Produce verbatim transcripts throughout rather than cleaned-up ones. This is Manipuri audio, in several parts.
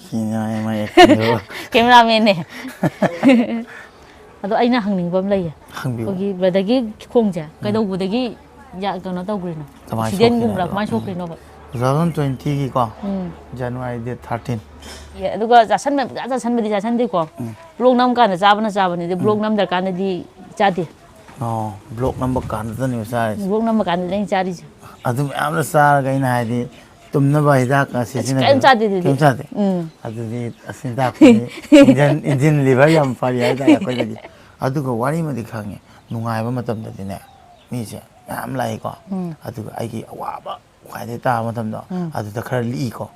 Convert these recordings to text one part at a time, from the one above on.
ꯀꯤꯅꯉꯥꯏ ꯃꯥꯏ ꯑꯦꯛꯁꯟꯗꯣ꯫ ꯀꯦꯃꯦꯔꯥꯃꯦꯟꯅꯦ꯫ ꯑꯗꯣ ꯑꯩꯅ ꯍꯪꯅꯤꯡꯕ ꯑꯃ ꯂꯩꯌꯦ꯫ ꯍꯪꯕꯤꯌꯨ꯫ ꯑꯩꯈꯣꯏꯒꯤ ꯕ꯭ꯔꯗꯔꯒꯤ ꯈꯣꯡꯁꯦ ꯀꯩꯗꯧꯕꯗꯒꯤ ꯌꯥ- ꯀꯩꯅꯣ ꯇꯧꯈ꯭ꯔꯤꯅꯣ? ꯀꯃꯥꯏꯅ ꯑꯦꯛꯁꯤꯗꯦꯟꯒꯨꯝꯕ ꯁꯣꯛꯈ꯭ꯔꯤꯅꯣ ꯀꯃꯥꯏꯅ ꯍꯥꯏꯕ? ꯁꯣꯛꯈ꯭ꯔꯤꯅꯣꯕ? Two thousand twenty ꯒꯤꯀꯣ, ꯎꯝ꯫ January date thirteen꯫ ꯑꯦ, ꯑꯗꯨꯒ ꯆꯥꯁꯟꯕ ꯄꯨꯔꯥ ꯆꯥꯁꯟꯕꯗꯤ ꯆꯥꯁꯟꯗꯦꯀꯣ? ꯕ꯭ꯂꯣꯛ ꯅꯝ ꯀꯥꯟꯗ ꯆꯥꯕꯅ ꯆꯥꯕꯅꯤ, ꯑꯗꯨ ꯕ꯭ꯂꯣꯛ ꯅꯝꯗ꯭ꯔꯀꯥꯟꯗꯗꯤ ꯆꯥꯗꯦ꯫ ꯑꯣ, ꯕ꯭ꯂꯣꯛ ꯅꯝꯕ ꯀꯥꯟꯗꯨꯗꯅꯦꯕ ꯆꯥꯔꯤꯁꯦ꯫ ꯕ꯭ꯂꯣꯛ ꯅꯝꯕ ꯀꯥꯟꯗꯗꯤ ꯑꯩꯅ ꯆꯥꯔꯤꯁꯦ꯫ ꯑꯗꯨ ꯃꯌꯥꯝꯅ ꯆꯥꯔꯒ ꯑꯩꯅ ꯍꯥꯏꯗꯤ ꯇꯨꯝꯅꯕ ꯍꯤꯗꯥꯛꯀ ꯁꯤꯖꯤꯟꯅꯗꯦ꯫ ꯀꯩꯝ ꯆꯥꯗꯦ ꯑꯗꯨꯗꯤ꯫ ꯀꯩꯝ ꯆꯥꯗꯦ꯫ ꯎꯝ꯫ ꯑꯗꯨꯗꯤ ꯑꯁ ꯍꯤꯗꯥꯛꯇꯨꯗꯤ ꯏꯟꯖꯤꯟ, ꯏꯟꯖꯤꯟ ꯂꯤꯚꯔ ꯌꯥꯝ ꯐꯔꯤ ꯍꯥꯏꯇꯥꯔꯦ ꯑꯩꯈꯣꯏꯗꯗꯤ꯫ ꯑꯗꯨꯒ ꯋꯥꯔꯤ ꯑꯃꯗꯤ ꯈꯪꯉꯦ, ꯅꯨꯡꯉꯥꯏꯕ ꯃꯇꯝꯗꯗꯤꯅꯦ ꯃꯤꯁꯦ ꯃꯌꯥꯝ ꯂꯥꯛꯏꯀꯣ꯫ ꯎꯝ꯫ ꯑꯗꯨꯒ ꯑꯩꯒꯤ ꯑꯋꯥꯕ ꯈ꯭ꯋꯥꯏꯗꯒꯤ ꯇꯥꯕ ꯃꯇꯝꯗꯣ, ꯎꯝ꯫ ꯑꯗꯨꯗ ꯈꯔ ꯂꯤꯛꯏꯀꯣ꯫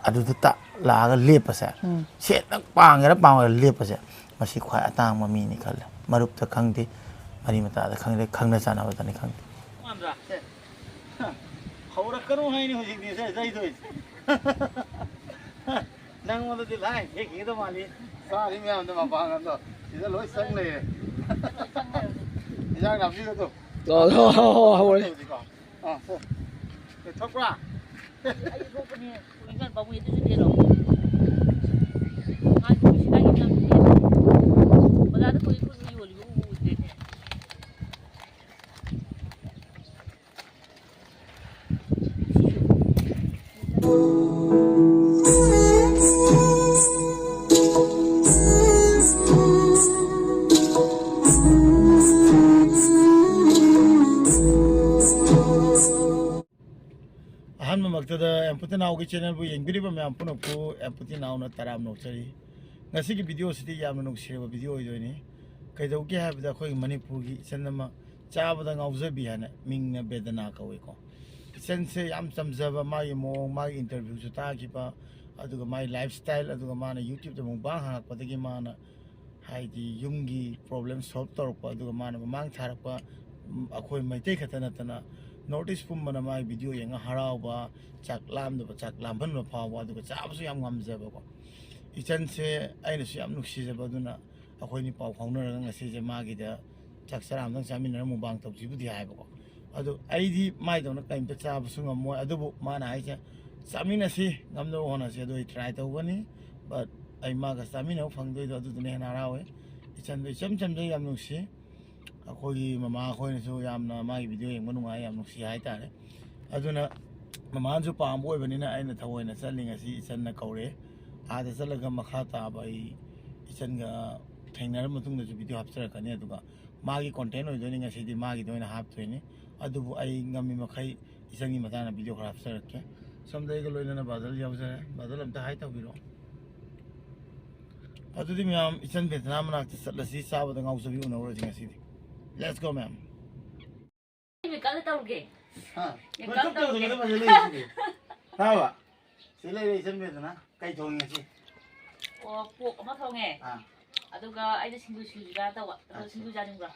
ꯑꯗꯨꯗ ꯇ- ꯂꯥꯛꯑꯒ ꯂꯦꯞꯄꯁꯦ, ꯎꯝ꯫ ꯁꯦꯟ ꯅꯪ ꯄꯥꯡꯒꯦꯔꯥ ꯄꯥꯡꯒꯦꯔꯥ ꯂꯦꯞꯄꯁꯦ, ꯃꯁꯤ ꯈ꯭ꯋꯥꯏ ꯑꯇꯥꯡꯕ ꯃꯤꯅꯤ ꯈꯜꯂꯦ꯫ ꯃꯔꯨꯞꯇ ꯈꯪꯗꯦ, ꯃꯔꯤ ꯃꯇꯥꯗ ꯈꯪꯗꯦ, ꯈꯪꯅ ꯆꯥꯟꯅꯕꯗꯅꯤ ꯈꯪꯗꯦ꯫ ꯍꯧꯔꯛꯀꯅꯨ ꯍꯥꯏꯅꯤ ꯍꯧꯖꯤꯛꯇꯤ ꯁꯦ ꯆꯩꯗꯣꯏꯁꯦ꯫ ꯅꯪꯉꯣꯟꯗꯗꯤ ꯂꯥꯏ ꯍꯦꯛ ꯍꯦꯛꯗ ꯃꯥꯜꯂꯤ꯫ ꯆꯥꯔꯤ ꯃꯌꯥꯝꯗꯣ ꯃꯄꯥꯡꯒꯜꯗꯣ ꯁꯤꯗ ꯂꯣꯏ ꯆꯪ ꯂꯩꯔꯦ꯫ ꯏꯟꯖꯥꯡ ꯅꯥꯄꯤꯒꯗꯣ ꯍꯧꯔꯦ꯫ ꯇꯧꯁꯤꯀꯣ꯫ ꯑꯥ, ꯁꯦ꯫ ꯊꯣꯛꯄ꯭ꯔꯥ? ꯑꯩ ꯊꯣꯛꯄꯅꯦ꯫ ꯏꯟꯖꯥꯡ ꯄꯥꯝꯃꯨꯏ, ꯑꯗꯨꯁꯨ ꯇꯦꯜꯂꯣ꯫ ꯉꯥꯏꯈꯣ, ꯁꯤꯗ ꯏꯟꯖꯥꯡ ꯇꯦꯜꯂꯣ꯫ ꯕꯖꯥꯔꯗ ꯀꯨꯏ ꯀꯨꯏꯅ ꯌꯣꯜꯂꯤꯕ ꯎ ꯎꯗ꯭ꯔꯦꯅꯦ꯫ ꯑꯍꯥꯟꯕꯃꯛꯇꯗ ꯑꯦꯝꯄꯨꯇꯤ ꯅꯥꯎꯒꯤ ꯆꯦꯅꯦꯜꯕꯨ ꯌꯦꯡꯕꯤꯔꯤꯕ ꯃꯌꯥꯝ ꯄꯨꯝꯅꯃꯛꯄꯨ ꯑꯦꯝꯄꯨꯇꯤ ꯅꯥꯎꯅ ꯇꯔꯥꯝꯅ ꯑꯣꯛꯆꯔꯤ꯫ ꯉꯁꯤꯒꯤ ꯚꯤꯗꯤꯑꯣꯁꯤꯗꯤ ꯌꯥꯝꯅ ꯅꯨꯡꯁꯤꯔꯕ ꯚꯤꯗꯤꯑꯣ ꯑꯣꯏꯗꯣꯏꯅꯤ꯫ ꯀꯩꯗꯧꯒꯦ ꯍꯥꯏꯕꯗ ꯑꯩꯈꯣꯏꯒꯤ ꯃꯅꯤꯄꯨꯔꯒꯤ ꯏꯆꯟ ꯑꯃ ꯆꯥꯕꯗ ꯉꯥꯎꯖꯕꯤ ꯍꯥꯏꯅ ꯃꯤꯡꯅ ꯕꯦꯗꯅꯥ ꯀꯧꯏꯀꯣ꯫ ꯏꯆꯟꯁꯦ ꯌꯥꯝ ꯆꯝꯖꯕ, ꯃꯥꯒꯤ ꯃꯑꯣꯡ, ꯃꯥꯒꯤ ꯏꯟꯇꯔꯚ꯭ꯌꯨꯁꯨ ꯇꯥꯈꯤꯕ, ꯑꯗꯨꯒ ꯃꯥꯒꯤ ꯂꯥꯏꯐ ꯁ꯭ꯇꯥꯏꯜ, ꯑꯗꯨꯒ ꯃꯥꯅ ꯌꯨꯇ꯭ꯌꯨꯕꯇ ꯃꯨꯛꯕꯥꯡ ꯍꯥꯡꯉꯛꯄꯗꯒꯤ ꯃꯥꯅ ꯍꯥꯏꯗꯤ ꯌꯨꯝꯒꯤ ꯄ꯭ꯔꯣꯕ꯭ꯂꯦꯝ ꯁꯣꯜꯕ ꯇꯧꯔꯛꯄ, ꯑꯗꯨꯒ ꯃꯥꯅ ꯃꯃꯥꯡ ꯊꯥꯔꯛꯄ, ꯎꯝ, ꯑꯩꯈꯣꯏ ꯃꯩꯇꯩ ꯈꯛꯇ ꯅꯠꯇꯅ ꯅꯣꯔꯠ ꯏꯁ ꯄꯨꯝꯕꯅ ꯃꯥꯒꯤ ꯚꯤꯗꯤꯑꯣ ꯌꯦꯡꯉ ꯍꯔꯥꯎꯕ, ꯆꯥꯛ ꯂꯥꯝꯗꯕ, ꯆꯥꯛ ꯂꯥꯝꯍꯟꯕ ꯐꯥꯎꯕ, ꯑꯗꯨꯒ ꯆꯥꯕꯁꯨ ꯌꯥꯝ ꯉꯝꯖꯕꯀꯣ꯫ ꯏꯆꯟꯁꯦ ꯑꯩꯅꯁꯨ ꯌꯥꯝ ꯅꯨꯡꯁꯤꯖꯕ, ꯑꯗꯨꯅ ꯑꯩꯈꯣꯏꯅꯤ ꯄꯥꯎ ꯐꯥꯎꯅꯔꯒ ꯉꯁꯤꯁꯦ ꯃꯥꯒꯤꯗ ꯆꯥꯛ ꯆꯔꯥ ꯑꯃꯇꯪ ꯆꯥꯃꯤꯟꯅꯔ ꯃꯨꯛꯕꯥꯡ ꯇꯧꯁꯤꯕꯨꯗꯤ ꯍꯥꯏꯕꯀꯣ꯫ ꯑꯗꯨ ꯑꯩꯗꯤ ꯃꯥꯏꯗꯧꯅ ꯀꯔꯤꯝꯇ ꯆꯥꯕꯁꯨ ꯉꯝꯃꯣꯏ꯫ ꯑꯗꯨꯕꯨ ꯃꯥꯅ ꯍꯥꯏꯁꯦ, ꯆꯥꯃꯤꯟꯅꯁꯤ, ꯉꯝꯅꯕ ꯍꯣꯠꯅꯁꯤ꯫ ꯑꯗꯨ ꯑꯩ ꯇ꯭ꯔꯥꯏ ꯇꯧꯒꯅꯤ꯫ ꯕꯠ ꯑꯩ ꯃꯥꯒ ꯆꯥꯃꯤꯟꯅꯕ ꯐꯪꯗꯣꯏꯗꯣ ꯑꯗꯨꯗꯨꯅ ꯍꯦꯟꯅ ꯍꯔꯥꯎꯋꯦ꯫ ꯏꯆꯟꯗꯣ ꯏꯆꯝ ꯆꯝꯖꯩ, ꯌꯥꯝ ꯅꯨꯡꯁꯤ꯫ ꯑꯩꯈꯣꯏꯒꯤ ꯃꯃꯥ ꯑꯩꯈꯣꯏꯅꯁꯨ ꯌꯥꯝꯅ ꯃꯥꯒꯤ ꯚꯤꯗꯤꯑꯣ ꯌꯦꯡꯕ ꯅꯨꯡꯉꯥꯏ, ꯌꯥꯝ ꯅꯨꯡꯁꯤ ꯍꯥꯏꯇꯥꯔꯦ꯫ ꯑꯗꯨꯅ ꯃꯃꯥꯅꯁꯨ ꯄꯥꯝꯕ ꯑꯣꯏꯕꯅꯤꯅ ꯑꯩꯅ ꯊꯑꯣꯏꯅ ꯆꯠꯂꯤ꯫ ꯉꯁꯤ ꯏꯆꯟꯅ ꯀꯧꯔꯦ꯫ ꯑꯥꯗ ꯆꯠꯂꯒ ꯃꯈꯥ ꯇꯥꯕ ꯑꯩ ꯏꯆꯟꯒ ꯊꯦꯡꯅꯔ ꯃꯇꯨꯡꯗꯁꯨ ꯚꯤꯗꯤꯑꯣ ꯍꯥꯞꯆꯔꯛꯀꯅꯤ꯫ ꯑꯗꯨꯒ ꯃꯥꯒꯤ ꯀꯣꯟꯇꯦꯟ ꯑꯣꯏꯗꯣꯏꯅꯤ, ꯉꯁꯤꯗꯤ ꯃꯥꯒꯤꯗ ꯑꯣꯏꯅ ꯍꯥꯞꯇꯣꯏꯅꯤ꯫ ꯑꯗꯨꯕꯨ ꯑꯩ ꯉꯝꯃꯤ ꯃꯈꯩ ꯏꯆꯟꯒꯤ ꯃꯇꯥꯡꯗ ꯚꯤꯗꯤꯑꯣ ꯈꯔ ꯍꯥꯞꯆꯔꯛꯀꯦ꯫ ꯁꯣꯝꯗ ꯑꯩꯒ ꯂꯣꯏꯅꯅ ꯕꯥꯗꯜ ꯌꯥꯎꯖꯔꯦ꯫ ꯕꯥꯗꯜ ꯑꯝꯇ ꯍꯥꯏ ꯇꯧꯕꯤꯔꯣ꯫ ꯑꯗꯨꯗꯤ ꯃꯌꯥꯝ, ꯏꯆꯟ ꯕꯦꯗꯅꯥ ꯃꯅꯥꯛꯇ ꯆꯠꯂꯁꯤ, ꯆꯥꯕꯗ ꯉꯥꯎꯖꯕꯤ ꯎꯅꯧꯔꯁꯤ ꯉꯁꯤꯗꯤ꯫ Let's go, ꯃꯌꯥꯝ꯫ ꯃꯦꯀꯞꯇ ꯇꯧꯔꯨꯒꯦ꯫ ꯍꯥ? ꯃꯦꯀꯞ ꯃꯦꯀꯞ ꯇꯧꯗ꯭ꯔꯤꯉꯩꯗ ꯇꯧꯔꯨꯒꯦ꯫ ꯐꯖꯅ ꯂꯩꯔꯤꯁꯤꯗꯤ꯫ ꯇꯥꯕ? ꯁꯤ ꯂꯩꯔꯦ ꯏꯆꯟ ꯕꯦꯗꯅꯥ꯫ ꯀꯩ ꯊꯣꯡꯉꯤ ꯉꯁꯤ? ꯑꯣ, ꯄꯣꯛ ꯑꯃ ꯊꯣꯡꯉꯦ꯫ ꯑꯥ꯫ ꯑꯗꯨꯒ ꯑꯩꯅ ꯁꯤꯡꯖꯨ ꯁꯨꯁꯤꯔꯥ ꯇꯧꯕ꯫ ꯑꯗꯣ ꯑꯠꯆꯥ꯫ ꯁꯤꯡꯖꯨ ꯆꯥꯅꯤꯡꯕ꯭ꯔꯣ?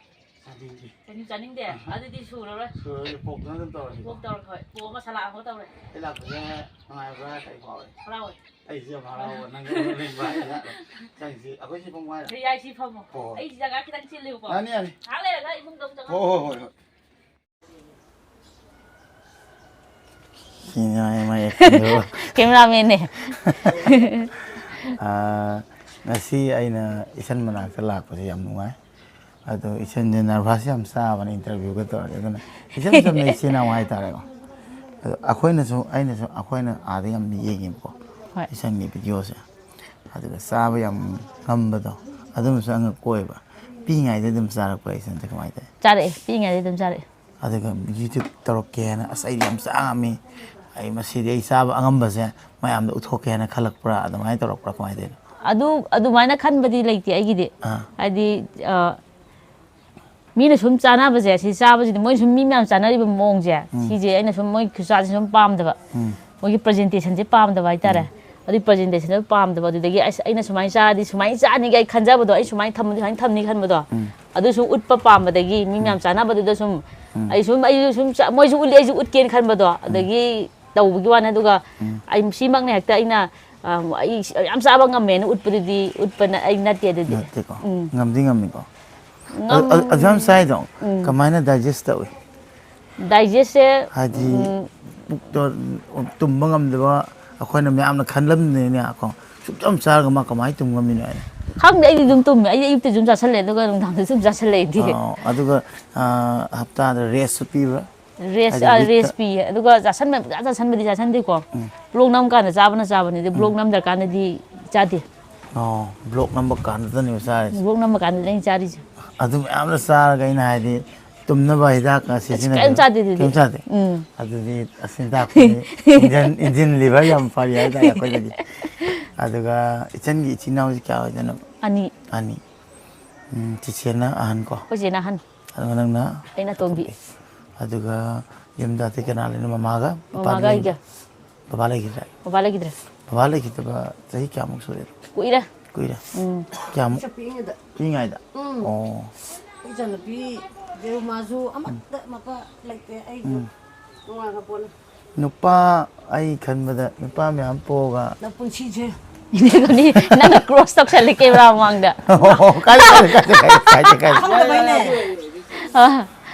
ꯆꯥꯅꯤꯡꯗꯦ꯫ ꯁꯤꯡꯖꯨ ꯆꯥꯅꯤꯡꯗꯦ? ꯑꯥ꯫ ꯑꯗꯨꯗꯤ ꯁꯨꯔꯔꯣꯏ꯫ ꯁꯨꯔꯔꯣꯏ, ꯄꯣꯛꯇꯨꯅ ꯑꯗꯨꯝ ꯇꯧꯔꯁꯤꯀꯣ꯫ ꯄꯣꯛ ꯇꯧꯔꯒ ꯍꯣꯏ꯫ ꯄꯣꯛ ꯑꯃ ꯁꯂꯥꯠ ꯑꯃꯒ ꯇꯧꯔꯦ꯫ ꯑꯩ ꯂꯥꯛꯄꯁꯦ ꯅꯨꯡꯉꯥꯏꯕ꯭ꯔꯥ? ꯀꯩ ꯐꯥꯎꯋꯦ? ꯍꯔꯥꯎꯋꯦ꯫ ꯑꯩꯁꯦ ꯌꯥꯝ ꯍꯔꯥꯎꯕ, ꯅꯪꯒ ꯂꯩꯕ ꯍꯥꯏꯅ꯫ ꯆꯪꯁꯤ, ꯑꯩꯈꯣꯏ ꯁꯤ ꯐꯝ ꯍꯥꯏꯔꯣ? ꯌꯥꯏ, ꯁꯤ ꯐꯝꯃꯣ꯫ ꯍꯣꯏ, ꯍꯣꯏ꯫ ꯑꯩ ꯖꯒꯥ ꯈꯤꯇꯪ ꯆꯤꯜꯂꯦꯕꯀꯣ꯫ ꯌꯥꯅꯤ, ꯌꯥꯅꯤ꯫ ꯉꯥꯏꯍꯥꯛ ꯂꯩꯔꯒ ꯏꯃꯨꯡꯗ ꯑꯃꯨꯛ ꯆꯪꯉꯛꯑꯣ꯫ ꯍꯣꯏ, ꯍꯣꯏ, ꯍꯣꯏ, ꯍꯣꯏ꯫ ꯁꯤꯅꯦ ꯃꯥꯏ, ꯃꯥꯏ ꯑꯦꯛꯁꯟꯗꯣ꯫ ꯀꯦꯃꯦꯔꯥꯃꯦꯟꯅꯦ꯫ ꯑꯥ, ꯉꯁꯤ ꯑꯩꯅ ꯏꯆꯟ ꯃꯅꯥꯛꯇ ꯂꯥꯛꯄꯁꯦ ꯌꯥꯝ ꯅꯨꯡꯉꯥꯏ꯫ ꯑꯗꯣ ꯏꯆꯟꯁꯦ ꯅꯔꯚꯁ ꯌꯥꯝ ꯆꯥꯕꯅꯦ ꯏꯟꯇꯔꯚꯤꯌꯨꯒ ꯇꯧꯔꯗꯤ꯫ ꯑꯗꯨꯅ ꯏꯆꯝ ꯆꯝꯅ ꯏꯆꯤꯟ ꯏꯅꯥꯎ ꯍꯥꯏꯇꯥꯔꯦꯀꯣ꯫ ꯑꯗꯣ ꯑꯩꯈꯣꯏꯅꯁꯨ, ꯑꯩꯅꯁꯨ, ꯑꯩꯈꯣꯏꯅ ꯑꯥꯗ ꯌꯥꯝ ꯌꯦꯡꯉꯦꯕꯀꯣ꯫ ꯍꯣꯏ꯫ ꯏꯆꯟꯒꯤ ꯚꯤꯗꯤꯑꯣꯁꯦ꯫ ꯑꯗꯨꯒ ꯆꯥꯕ ꯌꯥꯝ ꯉꯝꯕꯗꯣ, ꯑꯗꯨꯃꯁꯨ ꯑꯉꯛꯄ ꯑꯣꯏꯕ꯫ ꯄꯤꯛꯏꯉꯩꯗꯩ ꯑꯗꯨꯝ ꯆꯥꯔꯛꯄ꯭ꯔꯥ ꯏꯆꯟꯁꯦ, ꯀꯃꯥꯏꯅ ꯇꯧꯋꯤ? ꯆꯥꯔꯛꯑꯦ, ꯄꯤꯛꯏꯉꯩꯗꯩ ꯑꯗꯨꯝ ꯆꯥꯔꯛꯑꯦ꯫ ꯑꯗꯨꯒ ꯌꯨꯇ꯭ꯌꯨꯕ ꯇꯧꯔꯛꯀꯦꯅ, "ꯑꯁ, ꯑꯩꯗꯤ ꯌꯥꯝ ꯆꯥ ꯉꯝꯃꯤ, ꯑꯩ ꯃꯁꯤꯗꯤ ꯑꯩ ꯆꯥꯕ ꯑꯉꯝꯕꯁꯦ ꯃꯌꯥꯝꯗ ꯎꯠꯊꯣꯛꯀꯦꯅ" ꯈꯜꯂꯛꯄ꯭ꯔꯥ, ꯑꯗꯨꯃꯥꯏꯅ ꯇꯧꯔꯛꯄ꯭ꯔꯥ, ꯀꯃꯥꯏꯅ ꯇꯧꯔꯤꯅꯣ? ꯑꯗꯨ, ꯑꯗꯨꯃꯥꯏꯅ ꯈꯟꯕꯗꯤ ꯂꯩꯇꯦ ꯑꯩꯒꯤꯗꯤ꯫ ꯑꯥ꯫ ꯍꯥꯏꯗꯤ, ꯑ, ꯃꯤꯅ ꯁꯨꯝ ꯆꯥꯅꯕꯁꯦ, ꯁꯤ ꯆꯥꯕꯁꯤꯗꯤ ꯃꯣꯏꯅ ꯁꯨꯝ ꯃꯤ ꯃꯌꯥꯝ ꯆꯥꯅꯔꯤꯕ ꯃꯑꯣꯡꯁꯦ, ꯎꯝ꯫ ꯁꯤꯁꯦ ꯑꯩꯅ ꯁꯨꯝ ꯃꯣꯏ ꯈꯨꯆꯥꯁꯦ ꯁꯨꯝ ꯄꯥꯝꯗꯕ꯫ ꯎꯝ꯫ ꯃꯣꯏꯒꯤ ꯄ꯭ꯔꯖꯦꯟꯇꯦꯁꯟꯁꯦ ꯄꯥꯝꯗꯕ ꯍꯥꯏꯇꯥꯔꯦ꯫ ꯎꯝ꯫ ꯑꯗꯨꯒꯤ ꯄ꯭ꯔꯖꯦꯟꯇꯦꯁꯟꯗꯣ ꯄꯥꯝꯗꯕ, ꯑꯗꯨꯗꯒꯤ ꯑꯁ, ꯑꯩꯅ ꯁꯨꯃꯥꯏꯅ ꯆꯥꯔꯗꯤ ꯁꯨꯃꯥꯏꯅ ꯆꯥꯅꯤꯒ ꯑꯩ ꯈꯟꯖꯕꯗꯣ, ꯑꯩ ꯁꯨꯃꯥꯏꯅ ꯊꯝꯃꯗꯤ ꯁꯨꯃꯥꯏꯅ ꯊꯝꯅꯤ ꯈꯟꯕꯗꯣ, ꯎꯝ꯫ ꯑꯗꯨꯁꯨ ꯎꯠꯄ ꯄꯥꯝꯕꯗꯒꯤ ꯃꯤ ꯃꯌꯥꯝ ꯎꯝ꯫ ꯆꯥꯅꯕꯗꯨꯗ ꯁꯨꯝ ꯎꯝ꯫ ꯑꯩ ꯁꯨꯝ, ꯑꯩꯁꯨ ꯁꯨꯝ ꯆꯥ-, ꯃꯣꯏꯁꯨ ꯎꯠꯂꯤ, ꯑꯩꯁꯨ ꯎꯠꯀꯦꯅ ꯈꯟꯕꯗꯣ, ꯎꯝ꯫ ꯑꯗꯒꯤ ꯇꯧꯕꯒꯤ ꯋꯥꯅꯤ꯫ ꯑꯗꯨꯒ ꯎꯝ꯫ ꯑꯩ ꯁꯤꯃꯛꯅ ꯍꯦꯛꯇ ꯑꯩꯅ, ꯑ, ꯑꯩ ꯌꯥꯝ ꯆꯥꯕ ꯉꯝꯃꯦꯅ ꯎꯠꯄꯗꯨꯗꯤ ꯎꯠꯄꯅ ꯑꯩ ꯅꯠꯇꯦ ꯑꯗꯨꯗꯤ꯫ ꯅꯠꯇꯦꯀꯣ꯫ ꯎꯝ꯫ ꯉꯝꯗꯤ ꯉꯝꯃꯤꯀꯣ꯫ ꯉꯝ-, ꯑꯗꯨ, ꯑꯗꯨ ꯌꯥꯝ ꯆꯥꯏꯗꯣ ꯎꯝ꯫ ꯀꯃꯥꯏꯅ ꯗꯥꯏꯖꯦꯁ ꯇꯧꯏ? ꯗꯥꯏꯖꯦꯁꯁꯦ, ꯍꯥꯏꯗꯤ ꯎꯝ, ꯄꯨꯛꯇꯣ ꯇꯨꯝꯕ ꯉꯝꯗꯕ ꯑꯩꯈꯣꯏꯅ ꯃꯌꯥꯝꯅ ꯈꯜꯂꯝꯗꯣꯏꯅꯦ ꯀꯣ, ꯁꯨꯛ ꯌꯥꯝ ꯆꯥꯔꯒ ꯃꯥ ꯀꯃꯥꯏꯅ ꯇꯨꯝ ꯉꯝꯃꯤꯅꯣ ꯍꯥꯏꯅ꯫ ꯈꯪꯗꯦ, ꯑꯩꯗꯤ ꯑꯗꯨꯝ ꯇꯨꯝꯃꯦ꯫ ꯑꯩꯗꯤ ꯑꯌꯨꯛꯇ ꯑꯗꯨꯝ ꯆꯥꯁꯜꯂꯦ, ꯑꯗꯨꯒ ꯅꯨꯡꯗꯥꯡꯗꯁꯨ ꯑꯗꯨꯝ ꯆꯥꯁꯜꯂꯦ ꯑꯩꯗꯤ꯫ ꯑꯣ, ꯑꯗꯨꯒ ꯍꯞꯇꯥꯗ ꯔꯦꯁꯁꯨ ꯄꯤꯕ꯭ꯔꯥ? ꯔꯦꯁ ꯍꯥꯏꯗꯤ ꯋꯤꯛꯇ? ꯔꯦꯁ ꯄꯤꯌꯦ꯫ ꯑꯗꯨꯒ ꯆꯥꯁꯟꯕ ꯄꯨꯖꯥ ꯆꯥꯁꯟꯕꯗꯤ ꯆꯥꯁꯟꯗꯦꯀꯣ꯫ ꯕ꯭ꯂꯣꯛ ꯅꯝ ꯀꯥꯟꯗ ꯆꯥꯕꯅ ꯆꯥꯕꯅꯤ, ꯑꯗꯨ ꯕ꯭ꯂꯣꯛ ꯅꯝꯗ꯭ꯔꯀꯥꯟꯗꯗꯤ ꯆꯥꯗꯦ꯫ ꯑꯣ, ꯕ꯭ꯂꯣꯛ ꯅꯝꯕ ꯀꯥꯟꯗꯨꯗꯅꯦꯕ ꯆꯥꯔꯤꯁꯦ꯫ ꯕ꯭ꯂꯣꯛ ꯅꯝꯕ ꯀꯥꯟꯗꯗꯤ ꯑꯩꯅ ꯆꯥꯔꯤꯁꯦ꯫ ꯑꯗꯨ ꯃꯌꯥꯝꯅ ꯆꯥꯔꯒ ꯑꯩꯅ ꯍꯥꯏꯗꯤ ꯇꯨꯝꯅꯕ ꯍꯤꯗꯥꯛꯀ ꯁꯤꯖꯤꯟꯅꯗꯅ ꯀꯔꯤꯝ ꯆꯥꯗꯦ ꯑꯗꯨꯗꯤ꯫ ꯀꯔꯤꯝ ꯆꯥꯗꯦ? ꯎꯝ꯫ ꯑꯗꯨꯗꯤ ꯑꯁꯤ ꯍꯤꯗꯥꯛꯇꯨꯗꯤ ꯏꯟꯖꯤꯟ, ꯏꯟꯖꯤꯟ ꯂꯤꯚꯔ ꯌꯥꯝ ꯐꯔꯤ ꯍꯥꯏꯇꯥꯔꯦ ꯑꯩꯈꯣꯏꯗꯗꯤ꯫ ꯑꯗꯨꯒ ꯏꯆꯟꯒꯤ ꯏꯆꯤꯟ ꯏꯅꯥꯎꯁꯤ ꯀꯌꯥ ꯑꯣꯏꯗꯣꯏꯅꯣ? ꯑꯅꯤ꯫ ꯑꯅꯤ꯫ ꯎꯝ, ꯆꯤꯆꯦꯅ ꯑꯍꯟ ꯀꯣ? ꯑꯩꯈꯣꯏ ꯆꯦꯅ ꯑꯍꯟ꯫ ꯑꯗꯨꯒ ꯅꯪꯅ? ꯑꯩꯅ ꯑꯇꯣꯝꯕꯤ꯫ ꯑꯗꯨꯒ ꯌꯨꯝꯗ ꯑꯇꯩ ꯀꯅꯥ ꯂꯩꯅꯣ? ꯃꯃꯥꯒ? ꯄꯥꯗꯤ ꯃꯃꯥꯒ ꯂꯩ? ꯑꯩꯒ꯫ ꯕꯕꯥ ꯂꯩꯈꯤꯗ꯭ꯔꯦ? ꯕꯕꯥ ꯂꯩꯈꯤꯗ꯭ꯔꯦ꯫ ꯕꯕꯥ ꯂꯩꯈꯤꯗꯕ ꯆꯍꯤ ꯀꯌꯥꯃꯨꯛ ꯁꯨꯔꯦ? ꯀꯨꯏꯔꯦ꯫ ꯀꯨꯏꯔꯦ? ꯎꯝ꯫ ꯀꯌꯥꯃꯨꯛ? ꯄꯤꯛꯏꯉꯩꯗ ꯄꯤꯛꯏꯉꯩꯗ? ꯎꯝ꯫ ꯑꯣ꯫ ꯏꯆꯟꯅꯨꯄꯤ ꯕꯦꯔꯨꯃꯥꯁꯨ ꯑꯃꯠꯇ ꯃꯄꯥ ꯂꯩꯇꯦ꯫ ꯑꯩꯁꯨ ꯅꯨꯡꯉꯥꯏꯕ ꯄꯣꯠꯅꯤ꯫ ꯅꯨꯄꯥ, ꯑꯩ ꯈꯟꯕꯗ ꯅꯨꯄꯥ ꯃꯌꯥꯝ ꯄꯣꯛꯑꯒ ꯅꯄꯨꯟꯁꯤꯁꯦ ꯏꯅꯦ ꯅꯪꯅ ꯀ꯭ꯔꯣꯁ ꯇꯧꯁꯜꯂꯦ ꯀꯦꯃꯦꯔꯥ ꯃꯃꯥꯡꯗ꯫ ꯑꯣ, ꯀꯥꯏꯗꯦ, ꯀꯥꯏꯗꯦ, ꯀꯥꯏꯗꯦ, ꯀꯥꯏꯗꯦ, ꯀꯥꯏꯗꯦ, ꯀꯥꯏꯗꯦ꯫ ꯈꯪꯗꯕꯩꯅꯦ꯫ ꯑ,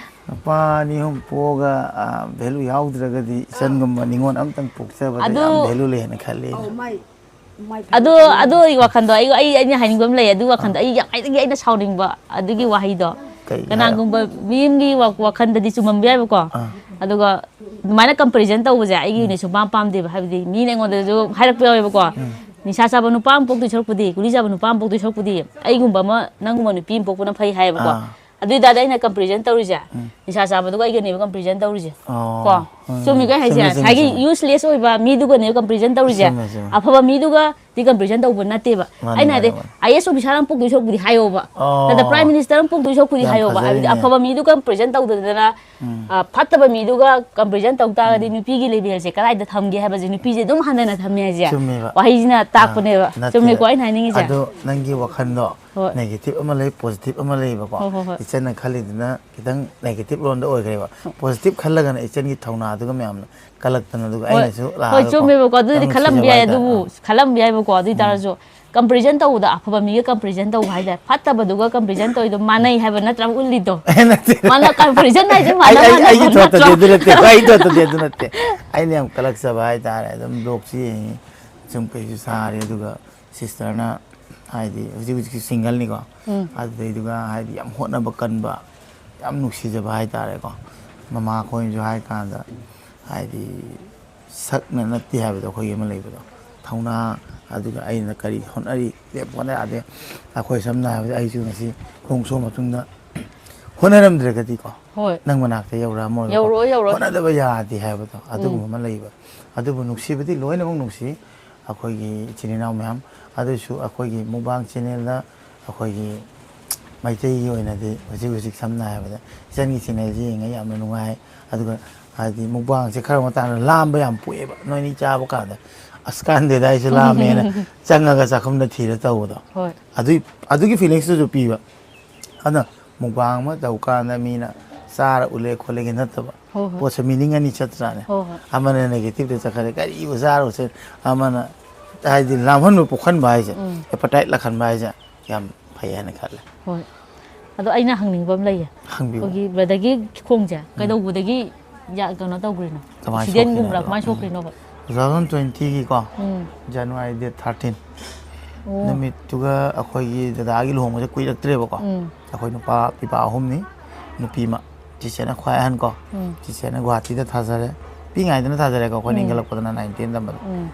ꯅꯨꯄꯥ ꯑꯅꯤ ꯑꯍꯨꯝ ꯄꯣꯛꯑꯒ, ꯑ, ꯚꯦꯂꯨ ꯌꯥꯎꯗ꯭ꯔꯒꯗꯤ ꯏꯆꯟꯒꯨꯝꯕ ꯅꯤꯉꯣꯜ ꯑꯃꯇꯪ ꯄꯣꯛꯆꯕꯗ ꯑꯗꯨ ꯌꯥꯝ ꯚꯦꯂꯨ ꯂꯩ ꯍꯥꯏꯅ ꯈꯜꯂꯤ꯫ ꯑꯧ, ꯃꯥꯏ ꯃꯥꯏ ꯑꯗꯨ ꯑꯗꯨꯒꯤ ꯋꯥꯈꯟꯗꯣ ꯑꯩ ꯑꯩ ꯑꯩꯅ ꯍꯥꯏꯅꯤꯡꯕ ꯑꯃ ꯂꯩ꯫ ꯑꯗꯨꯒꯤ ꯋꯥꯈꯟꯗꯣ ꯑꯩ ꯌꯥꯝ ꯈ꯭ꯋꯥꯏꯗꯒꯤ ꯑꯩꯅ ꯁꯥꯎꯅꯤꯡꯕ ꯑꯗꯨꯒꯤ ꯋꯥꯍꯩꯗꯣ꯫ ꯀꯩ ꯍꯥꯏꯔꯣ? ꯀꯅꯥꯒꯨꯝꯕ ꯃꯤ ꯑꯃꯒꯤ ꯋꯥ- ꯋꯥꯈꯟꯗꯗꯤ ꯆꯨꯝꯃꯝꯕ ꯌꯥꯏꯕꯀꯣ꯫ ꯑꯥ꯫ ꯑꯗꯨꯒ ꯑꯗꯨꯃꯥꯏꯅ ꯀꯝꯄꯦꯔꯤꯖꯟ ꯇꯧꯕꯁꯦ ꯑꯩꯒꯤ ꯑꯣꯏꯅ ꯁꯨꯡꯄꯥꯝ ꯄꯥꯝꯗꯦꯕ꯫ ꯍꯥꯏꯕꯗꯤ ꯃꯤꯅ ꯑꯩꯉꯣꯟꯗꯁꯨ ꯍꯥꯏꯔꯛꯄ ꯌꯥꯎꯋꯦꯕꯀꯣ꯫ ꯅꯤꯁꯥ ꯆꯥꯕ ꯅꯨꯄꯥ ꯑꯃ ꯄꯣꯛꯇꯣꯏ ꯁꯔꯨꯛꯄꯨꯗꯤ, ꯒꯨꯂꯤ ꯆꯥꯕ ꯅꯨꯄꯥ ꯑꯃ ꯄꯣꯛꯇꯣꯏ ꯁꯔꯨꯛꯄꯨꯗꯤ ꯑꯩꯒꯨꯝꯕ ꯑꯃ, ꯅꯪꯒꯨꯝꯕ ꯅꯨꯄꯤ ꯑꯃ ꯄꯣꯛꯄꯅ ꯐꯩ ꯍꯥꯏꯌꯦꯕꯀꯣ꯫ ꯑꯥ꯫ ꯑꯗꯨ ꯑꯣꯏꯇꯥꯔꯗꯤ ꯑꯩꯅ ꯀꯝꯄꯦꯔꯤꯖꯟ ꯇꯧꯔꯤꯁꯦ, ꯅꯤꯁꯥ ꯆꯥꯕꯗꯨꯒ ꯑꯩꯒꯅꯦꯕ ꯀꯝꯄꯦꯔꯤꯖꯟ ꯇꯧꯔꯤꯁꯦ꯫ ꯑꯣ꯫ ꯀꯣ? ꯎꯝ, ꯆꯨꯝꯃꯤꯀꯣ ꯑꯩ ꯍꯥꯏꯁꯦ? ꯆꯨꯝꯃꯦ, ꯆꯨꯝꯃꯦ, ꯉꯁꯥꯏꯒꯤ ꯆꯨꯝꯃꯦ꯫ ꯌꯨꯁꯂꯦꯁ ꯑꯣꯏꯕ ꯃꯤꯗꯨꯒꯅꯦꯕ ꯀꯝꯄꯦꯔꯤꯖꯟ ꯇꯧꯔꯤꯁꯦ꯫ ꯆꯨꯝꯃꯦ, ꯆꯨꯝꯃꯦ꯫ ꯑꯐꯕ ꯃꯤꯗꯨꯒꯗꯤ ꯀꯝꯄꯦꯔꯤꯖꯟ ꯇꯧꯕ ꯅꯠꯇꯦꯕ꯫ ꯃꯥꯅꯦ, ꯑꯩꯅ ꯃꯥꯅꯦ, ꯍꯥꯏꯗꯤ ꯃꯥꯅꯦ꯫ ꯑꯥꯏ ꯑꯦꯁ ꯑꯣꯐꯤꯁꯥꯔ ꯑꯃ ꯄꯣꯛꯇꯣꯏ ꯁꯔꯨꯛꯄꯨꯗꯤ ꯍꯥꯏꯌꯣꯕ꯫ ꯑꯣ꯫ ꯅꯠꯇ꯭ꯔ ꯄ꯭ꯔꯥꯏꯝ ꯃꯤꯅꯤꯁꯇꯔ ꯑꯃ ꯄꯣꯛꯇꯣꯏ ꯁꯔꯨꯛꯄꯨꯗꯤ ꯌꯥꯝ ꯍꯥꯏꯌꯣꯕ꯫ ꯍꯥꯏꯕꯗꯤ ꯐꯖꯔꯤꯅꯦ꯫ ꯑꯐꯕ ꯃꯤꯗꯨꯒ ꯀꯝꯄꯦꯔꯤꯖꯟ ꯇꯧꯗꯗꯅ, ꯑ, ꯐꯠꯇꯕ ꯃꯤꯗꯨꯒ ꯀꯝꯄꯦꯔꯤꯖꯟ ꯇꯧ ꯇꯥꯔꯒꯗꯤ ꯅꯨꯄꯤꯒꯤ ꯂꯦꯚꯦꯜꯁꯦ ꯀꯗꯥꯏꯗ ꯊꯝꯒꯦ ꯍꯥꯏꯕꯁꯦ, ꯅꯨꯄꯤꯁꯦ ꯑꯗꯨꯝ ꯍꯟꯊꯅ ꯊꯝꯃꯦ ꯍꯥꯏꯁꯦ꯫ ꯆꯨꯝꯃꯦꯕ꯫ ꯋꯥꯍꯩꯁꯤꯅ ꯑꯥ, ꯇꯥꯛꯄꯅꯦꯕ꯫ ꯅꯠꯇꯦ, ꯆꯨꯝꯃꯦꯀꯣ ꯅꯠꯇꯦ꯫ ꯑꯩꯅ ꯍꯥꯏꯅꯤꯡꯉꯤꯁꯦ? ꯑꯗꯣ ꯅꯪꯒꯤ ꯋꯥꯈꯜꯗꯣ ꯍꯣꯏ꯫ ꯅꯦꯒꯦꯇꯤꯚ ꯑꯃ ꯂꯩ, ꯄꯣꯖꯤꯇꯤꯚ ꯑꯃ ꯂꯩꯕꯀꯣ꯫ ꯍꯣꯏ, ꯍꯣꯏ, ꯍꯣꯏ꯫ ꯏꯆꯟꯅ ꯈꯜꯂꯤꯗꯨꯅ ꯈꯤꯇꯪ ꯅꯦꯒꯦꯇꯤꯚ ꯂꯣꯟꯗ ꯑꯣꯏꯈ꯭ꯔꯦꯕ꯫ ꯄꯣꯖꯤꯇꯤꯚ ꯈꯜꯂꯒꯅ ꯏꯆꯟꯒꯤ ꯊꯧꯅꯥꯗꯨꯒ ꯃꯌꯥꯝꯅ ꯀꯜꯂꯛꯇꯅ, ꯑꯗꯨꯒ ꯍꯣꯏ ꯑꯩꯅꯁꯨ ꯍꯣꯏ, ꯂꯥꯛꯑꯒꯀꯣ ꯆꯨꯝꯃꯦꯕꯀꯣ, ꯑꯗꯨꯗꯤ ꯌꯥꯝ ꯈꯜꯂꯝꯕ ꯅꯨꯡꯁꯤꯖꯕ ꯌꯥꯏ꯫ ꯍꯥꯏꯇꯥꯔꯦ꯫ ꯑꯗꯨꯕꯨ ꯈꯜꯂꯝꯕ ꯌꯥꯏꯕꯀꯣ꯫ ꯑꯗꯨ ꯑꯣꯏ ꯇꯥꯔꯁꯨ ꯀꯝꯄꯦꯔꯤꯖꯟ ꯇꯧꯕꯗ ꯑꯐꯕ ꯃꯤꯒ ꯀꯝꯄꯦꯔꯤꯖꯟ ꯇꯧꯕ ꯍꯥꯏꯇꯥꯔꯦ, ꯐꯠꯇꯕꯗꯨꯒ ꯀꯝꯄꯦꯔꯤꯖꯟ ꯇꯧꯔꯤꯗꯣ ꯃꯥꯟꯅꯩ ꯍꯥꯏꯕ ꯅꯠꯇ꯭ꯔꯥ ꯎꯠꯂꯤꯗꯣ? ꯑꯦ, ꯅꯠꯇꯦ꯫ ꯃꯥꯅ ꯀꯝꯄꯦꯔꯤꯖꯟ ꯍꯥꯏꯁꯦ ꯑꯩ ꯃꯥꯟꯅ ꯑꯩ ꯃꯥꯟꯅꯕ ꯑꯩꯒꯤ ꯊꯣꯠꯇꯗꯤ ꯅꯠꯇ꯭ꯔꯣ? ꯑꯗꯨ ꯅꯠꯇꯦ, ꯑꯩꯒꯤ ꯊꯣꯠꯇꯗꯤ ꯑꯗꯨ ꯅꯠꯇꯦ꯫ ꯑꯩꯅ ꯌꯥꯝ ꯀꯜꯂꯛꯆꯕ ꯍꯥꯏꯇꯥꯔꯦ꯫ ꯑꯗꯨꯝ ꯕ꯭ꯂꯣꯛꯁꯨ ꯌꯦꯡꯉꯤ, ꯁꯨꯝ ꯀꯩꯁꯨ ꯁꯥꯔꯤ꯫ ꯑꯗꯨꯒ ꯁꯤꯁꯇꯔꯅ ꯍꯥꯏꯗꯤ ꯍꯧꯖꯤꯛ ꯍꯧꯖꯤꯛꯁꯤ ꯁꯤꯡꯒꯜꯅꯤꯀꯣ꯫ ꯑꯗꯨꯗꯩꯗꯨꯒ ꯍꯥꯏꯗꯤ ꯌꯥꯝ ꯍꯣꯠꯅꯕ ꯀꯟꯕ, ꯌꯥꯝ ꯅꯨꯡꯁꯤꯖꯕ ꯍꯥꯏꯇꯥꯔꯦꯀꯣ꯫ ꯃꯃꯥ ꯈꯣꯏꯅꯁꯨ ꯍꯥꯏ ꯀꯥꯟꯗ ꯍꯥꯏꯗꯤ ꯁꯛꯅ ꯅꯠꯇꯦ ꯍꯥꯏꯕꯗꯣ ꯑꯩꯈꯣꯏꯒꯤ ꯑꯃ ꯂꯩꯕꯗꯣ, ꯊꯧꯅꯥ꯫ ꯑꯗꯨꯒ ꯑꯩꯅ ꯀꯔꯤ ꯍꯣꯠꯅꯔꯤ, ꯂꯦꯞꯄ ꯍꯣꯠꯅ ꯌꯥꯗꯦ꯫ ꯑꯩꯈꯣꯏ ꯁꯝꯅ ꯍꯥꯏꯔꯕꯗ ꯑꯩꯁꯨ ꯉꯁꯤ ꯈꯣꯡ ꯁꯣꯛꯑ ꯃꯇꯨꯡꯗ ꯍꯣꯠꯅꯔꯝꯗ꯭ꯔꯒꯗꯤꯀꯣ ꯍꯣꯏ꯫ ꯅꯪ ꯃꯅꯥꯛꯇ ꯌꯧꯔꯛꯑꯝꯃꯣꯏꯕꯀꯣ꯫ ꯌꯧꯔꯛꯑꯣꯏ, ꯌꯧꯔꯛꯑꯣꯏ꯫ ꯍꯣꯠꯅꯗꯕ ꯌꯥꯗꯦ ꯍꯥꯏꯕꯗꯣ ꯑꯗꯨꯒꯨꯝꯕ ꯑꯃ ꯂꯩꯕ꯫ ꯑꯗꯨꯕꯨ ꯅꯨꯡꯁꯤꯕꯗꯤ ꯂꯣꯏꯅꯃꯛ ꯅꯨꯡꯁꯤ꯫ ꯑꯩꯈꯣꯏꯒꯤ ꯏꯆꯤꯟ ꯏꯅꯥꯎ ꯃꯌꯥꯝ ꯑꯗꯨꯁꯨ ꯑꯩꯈꯣꯏꯒꯤ ꯃꯨꯛꯕꯥꯡ ꯆꯦꯅꯦꯜꯗ ꯑꯩꯈꯣꯏꯒꯤ ꯃꯩꯇꯩꯒꯤ ꯑꯣꯏꯅꯗꯤ ꯍꯧꯖꯤꯛ ꯍꯧꯖꯤꯛ ꯁꯝꯅ ꯍꯥꯏꯔꯕꯗ ꯏꯆꯟꯒꯤ ꯆꯦꯅꯦꯜꯁꯤ ꯌꯦꯡꯉ ꯌꯥꯝꯅ ꯅꯨꯡꯉꯥꯏ꯫ ꯑꯗꯨꯒ ꯍꯥꯏꯗꯤ ꯃꯨꯛꯕꯥꯡꯁꯦ ꯈꯔ ꯃꯇꯥꯡꯗ ꯂꯥꯝꯕ ꯌꯥꯝ ꯄꯣꯛꯑꯦꯕ꯫ ꯅꯣꯏꯅꯤ ꯆꯥꯕ ꯀꯥꯟꯗ ꯑꯁ ꯀꯥꯟꯗꯦꯗ ꯑꯩꯁꯨ ꯂꯥꯝꯃꯦꯅ ꯆꯪꯉꯒ ꯆꯥꯛꯈꯨꯝꯗ ꯊꯤꯔ ꯇꯧꯕꯗꯣ꯫ ꯍꯣꯏ꯫ ꯑꯗꯨꯒꯤ ꯑꯗꯨꯒꯤ ꯐꯤꯂꯤꯡꯁꯇꯨꯁꯨ ꯄꯤꯕ꯫ ꯑꯗꯨꯅ ꯃꯨꯛꯕꯥꯡ ꯑꯃ ꯇꯧ ꯀꯥꯟꯗ ꯃꯤꯅ ꯆꯥꯔ ꯎꯠꯂꯦ ꯈꯣꯠꯂꯦꯒꯤ ꯅꯠꯇꯕ꯫ ꯍꯣꯏ, ꯍꯣꯏ꯫ ꯄꯣꯠꯁꯦ ꯃꯤꯅꯤꯡ ꯑꯅꯤ ꯆꯠꯇ꯭ꯔꯥꯅꯦ꯫ ꯍꯣꯏ, ꯍꯣꯏ꯫ ꯑꯃꯅ ꯅꯦꯒꯦꯇꯤꯚꯇ ꯆꯠꯈ꯭ꯔꯦ, ꯀꯔꯤꯕꯨ ꯆꯥꯔꯨꯁꯦ꯫ ꯑꯃꯅ ꯍꯥꯏꯗꯤ ꯂꯥꯝꯍꯟꯕ ꯄꯣꯛꯍꯟꯕ ꯍꯥꯏꯁꯦ, ꯑꯦꯄꯇꯥꯏꯠ ꯂꯥꯛꯍꯟꯕ ꯍꯥꯏꯁꯦ ꯌꯥꯝ ꯐꯩ ꯍꯥꯏꯅ ꯈꯜꯂꯦ꯫ ꯍꯣꯏ꯫ ꯑꯗꯣ ꯑꯩꯅ ꯍꯪꯅꯤꯡꯕ ꯑꯃ ꯂꯩꯌꯦ꯫ ꯍꯪꯕꯤꯌꯨ꯫ ꯑꯩꯈꯣꯏꯒꯤ ꯕ꯭ꯔꯗꯔꯒꯤ ꯈꯣꯡꯁꯦ ꯀꯩꯗꯧꯕꯗꯒꯤ ꯌꯥ-, ꯀꯩꯅꯣ ꯇꯧꯈ꯭ꯔꯤꯅꯣ? ꯀꯃꯥꯏꯅ ꯑꯦꯛꯁꯤꯗꯦꯟꯒꯨꯝꯕ꯭ꯔꯥ? ꯁꯣꯛꯈꯤꯅꯣ ꯀꯃꯥꯏꯅ ꯍꯥꯏꯕꯗꯣ? ꯁꯣꯛꯈ꯭ꯔꯤꯅꯣꯕ? ꯇꯨ ꯊꯥꯎꯖꯟ ꯇ꯭ꯋꯦꯟꯇꯤꯒꯤꯀꯣ ꯎꯝ꯫ ꯖꯅꯋꯥꯔꯤ ꯗꯦꯠ ꯊꯥꯔꯇꯤꯟ ꯑꯣ꯫ ꯅꯨꯃꯤꯠꯇꯨꯒ ꯑꯩꯈꯣꯏꯒꯤ ꯗꯗꯥꯒꯤ ꯂꯨꯍꯣꯡꯕꯁꯦ ꯀꯨꯏꯔꯛꯇ꯭ꯔꯦꯕꯀꯣ꯫ ꯎꯝ꯫ ꯑꯩꯈꯣꯏ ꯅꯨꯄꯥ ꯄꯤꯕꯥ ꯑꯍꯨꯝꯅꯤ, ꯅꯨꯄꯤ ꯑꯃ꯫ ꯆꯤꯆꯦꯅ ꯈ꯭ꯋꯥꯏ ꯑꯍꯟ ꯀꯣ꯫ ꯎꯝ꯫ ꯆꯤꯆꯦꯅ ꯒꯨꯍꯥꯇꯤꯗ ꯊꯥꯖꯔꯦ꯫ ꯄꯤꯛꯏꯉꯩꯗꯅ ꯊꯥꯖꯔꯦꯀꯣ, ꯑꯩꯈꯣꯏꯅ ꯎꯝ꯫ ꯏꯟꯈꯠꯂꯛꯄꯗꯅ ꯅꯥꯏꯟ ꯇꯦꯟ ꯇꯝꯕꯗ꯫ ꯎꯝ꯫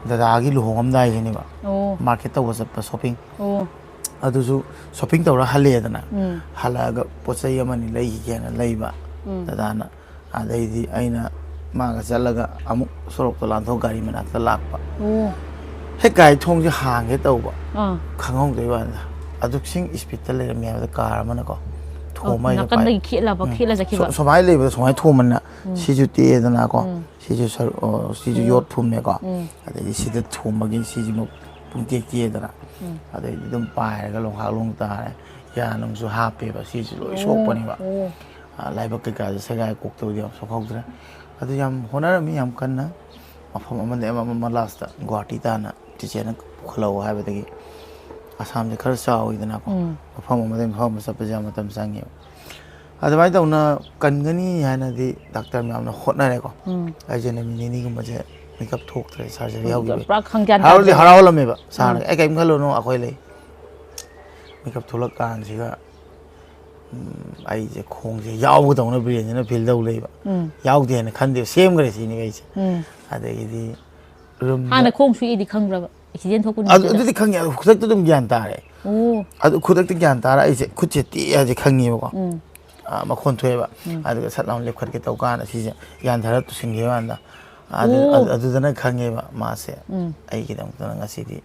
ꯗꯗꯥꯒꯤ ꯂꯨꯍꯣꯡꯉꯝꯗꯥꯏꯁꯤꯅꯦꯕ꯫ ꯑꯣ꯫ ꯃꯥꯔꯀꯦꯠ ꯇꯧꯕ ꯆꯠꯄ, ꯁꯣꯞꯄꯤꯡ꯫ ꯑꯣ꯫ ꯑꯗꯨꯁꯨ ꯁꯣꯞꯄꯤꯡ ꯇꯧꯔ ꯍꯜꯂꯛꯑꯦꯗꯅ꯫ ꯎꯝ꯫ ꯍꯜꯂꯛꯑꯒ ꯄꯣꯠ ꯆꯩ ꯑꯃꯅꯤ ꯂꯩꯈꯤꯒꯦꯅ ꯂꯩꯕ꯫ ꯎꯝ꯫ ꯗꯗꯥꯅ ꯑꯗꯩꯗꯤ ꯑꯩꯅ ꯃꯥꯒ ꯆꯠꯂꯒ ꯑꯃꯨꯛ ꯁꯣꯔꯣꯛꯇ ꯂꯥꯟꯊꯣꯛ ꯒꯥꯔꯤ ꯃꯅꯥꯛꯇ ꯂꯥꯛꯄ꯫ ꯑꯣ꯫ ꯍꯦꯛ ꯒꯥꯔꯤ ꯊꯣꯡꯁꯦ ꯍꯥꯡꯒꯦ ꯇꯧꯕ꯫ ꯑꯥ꯫ ꯈꯪꯍꯧꯗꯣꯏ ꯋꯥꯅꯤꯗ꯫ ꯑꯗꯨꯛꯁꯤꯡ ꯏꯁꯄꯤꯠꯇ ꯂꯩꯔꯝꯃꯦ ꯍꯥꯏꯕꯗ ꯀꯥꯔ ꯑꯃꯅꯀꯣ꯫ ꯊꯣꯝꯕ ꯍꯥꯏꯁꯦ ꯅꯥꯀꯟꯗꯒꯤ ꯄꯥꯏ-, ꯈꯦꯠꯂꯕ, ꯎꯝ꯫ ꯈꯦꯠꯂ ꯆꯠꯈꯤꯕ? ꯁꯨ-, ꯁꯨꯃꯥꯏꯅ ꯂꯩꯕꯗ ꯁꯨꯃꯥꯏꯅ ꯊꯣꯝꯕꯅꯤꯅ ꯁꯤꯁꯨ ꯇꯦꯛꯑꯦꯗꯅꯀꯣ꯫ ꯎꯝ꯫ ꯁꯤꯁꯨ ꯁꯔꯨ-, ꯑꯣ, ꯁꯤꯁꯨ ꯌꯣꯠ ꯐꯨꯝꯃꯦꯀꯣ꯫ ꯎꯝ꯫ ꯑꯗꯩꯗꯤ ꯁꯤꯗ ꯊꯣꯝꯕꯒꯤ ꯁꯤꯁꯤꯃꯨꯛ ꯄꯨꯡꯇꯦꯛ ꯇꯦꯛꯑꯦꯗꯅ꯫ ꯎꯝ꯫ ꯑꯗꯩꯗꯤ ꯑꯗꯨꯝ ꯄꯥꯏꯔꯒ ꯂꯣꯡꯈꯥꯛ ꯂꯣꯡ ꯇꯥꯔꯦ꯫ ꯌꯥ ꯅꯨꯡꯁꯨ ꯍꯥꯞꯄꯦꯕ꯫ ꯁꯤꯁꯨ ꯂꯣꯏ ꯑꯣ, ꯁꯣꯛꯄꯅꯦꯕ꯫ ꯑꯣ꯫ ꯑ, ꯂꯥꯏꯕꯛ ꯀꯩꯀꯥꯁꯦ ꯁꯦꯒꯥꯏ ꯀꯣꯛꯇꯕꯗꯤ ꯌꯥꯝ ꯁꯣꯛꯍꯧꯗ꯭ꯔꯦ꯫ ꯑꯗꯨ ꯌꯥꯝ ꯍꯣꯠꯅꯔꯝꯃꯤ, ꯌꯥꯝ ꯀꯟꯅ꯫ ꯃꯐꯝ ꯑꯃꯗꯒꯤ ꯑꯃ, ꯑꯃ, ꯂꯥꯁꯇ ꯒꯨꯍꯥꯇꯤꯗ ꯍꯥꯟꯅ ꯆꯤꯆꯦꯅ ꯄꯨꯈꯠꯂꯛꯑꯣ ꯍꯥꯏꯕꯗꯒꯤ, ꯑꯁꯥꯝꯁꯦ ꯈꯔ ꯆꯥꯎꯋꯤꯗꯅꯀꯣ꯫ ꯎꯝ꯫ ꯃꯐꯝ ꯑꯃꯗꯒꯤ ꯃꯐꯝ ꯑꯃ ꯆꯠꯄꯁꯦ ꯌꯥꯝ ꯃꯇꯝ ꯆꯪꯉꯦꯕ꯫ ꯑꯗꯨꯃꯥꯏꯅ ꯇꯧꯅ ꯀꯟꯒꯅꯤ ꯍꯥꯏꯅꯗꯤ ꯗꯥꯛꯇꯔ ꯃꯌꯥꯝꯅ ꯍꯣꯠꯅꯔꯦꯀꯣ꯫ ꯎꯝ꯫ ꯑꯩꯁꯦ ꯅꯨꯃꯤꯠ ꯅꯤꯅꯤꯒꯨꯝꯕꯁꯦ ꯃꯤꯀꯞ ꯊꯣꯛꯇ꯭ꯔꯦ, ꯁꯔꯖꯔꯤ ꯎꯝ, ꯍꯧꯈꯤꯕ꯫ ꯄꯨꯔꯥ ꯈꯪꯒ꯭ꯌꯥꯟ ꯍꯔꯥꯎꯗꯤ ꯇꯥꯗ꯭ꯔꯦ꯫ ꯍꯔꯥꯎꯔꯝꯃꯦꯕ ꯁꯥꯔꯅ, ꯎꯝ꯫ "ꯑꯦ, ꯀꯩꯝ ꯈꯜꯂꯨꯅꯨ, ꯑꯩꯈꯣꯏ ꯂꯩ"꯫ ꯃꯤꯀꯞ ꯊꯣꯛꯂꯛꯀꯥꯟꯁꯤꯒ, ꯎꯝ, ꯑꯩꯁꯦ ꯈꯣꯡꯁꯦ ꯌꯥꯎꯕꯗꯧꯅ ꯕ꯭ꯔꯦꯟꯁꯤꯅ ꯐꯤꯜ ꯇꯧ ꯂꯩꯕ꯫ ꯎꯝ꯫ ꯌꯥꯎꯗꯦ ꯍꯥꯏꯅ ꯈꯟꯗꯦꯕ, ꯁꯦꯝꯈ꯭ꯔꯦ ꯁꯤꯅꯤ ꯑꯩꯁꯦ꯫ ꯎꯝ꯫ ꯑꯗꯒꯤꯗꯤ ꯔꯨꯝꯗ ꯍꯥꯟꯅ ꯈꯣꯡ ꯁꯣꯛꯏꯗꯤ ꯈꯪꯕ꯭ꯔꯕ? ꯑꯦꯛꯁꯤꯗꯦꯟ ꯊꯣꯛꯄ ꯑꯗꯨ, ꯅꯨꯃꯤꯠꯇꯨꯗ? ꯑꯗꯨꯗꯤ ꯈꯪꯉꯦ, ꯑꯗꯨ ꯈꯨꯗꯛꯇ ꯑꯗꯨꯝ ꯒ꯭ꯌꯥꯟ ꯇꯥꯔꯦ꯫ ꯑꯣ꯫ ꯑꯗꯨ ꯈꯨꯗꯛꯇ ꯒ꯭ꯌꯥꯟ ꯇꯥꯔ ꯑꯩꯁꯦ ꯈꯨꯠꯁꯦ ꯇꯦꯛꯑꯦ ꯍꯥꯏꯁꯦ ꯈꯪꯉꯦꯕꯀꯣ꯫ ꯎꯝ꯫ ꯑꯥ, ꯃꯈꯣꯟ ꯊꯣꯛꯑꯦꯕ꯫ ꯎꯝ꯫ ꯑꯗꯨꯒ ꯁꯠ ꯂꯥꯎꯅ ꯂꯦꯞꯈꯠꯀꯦ ꯇꯧ ꯀꯥꯟꯗ ꯁꯤꯁꯦ ꯌꯥꯟꯊꯔ ꯇꯨꯁꯤꯟꯈꯤꯕ ꯀꯥꯟꯗ꯫ ꯑꯗꯨ, ꯑꯣ꯫ ꯑꯗꯨ, ꯑꯗꯨꯗꯅ ꯈꯪꯉꯦꯕ ꯃꯥꯁꯦ ꯎꯝ꯫ ꯑꯩꯒꯤꯗꯃꯛꯇꯅ ꯉꯁꯤꯗꯤ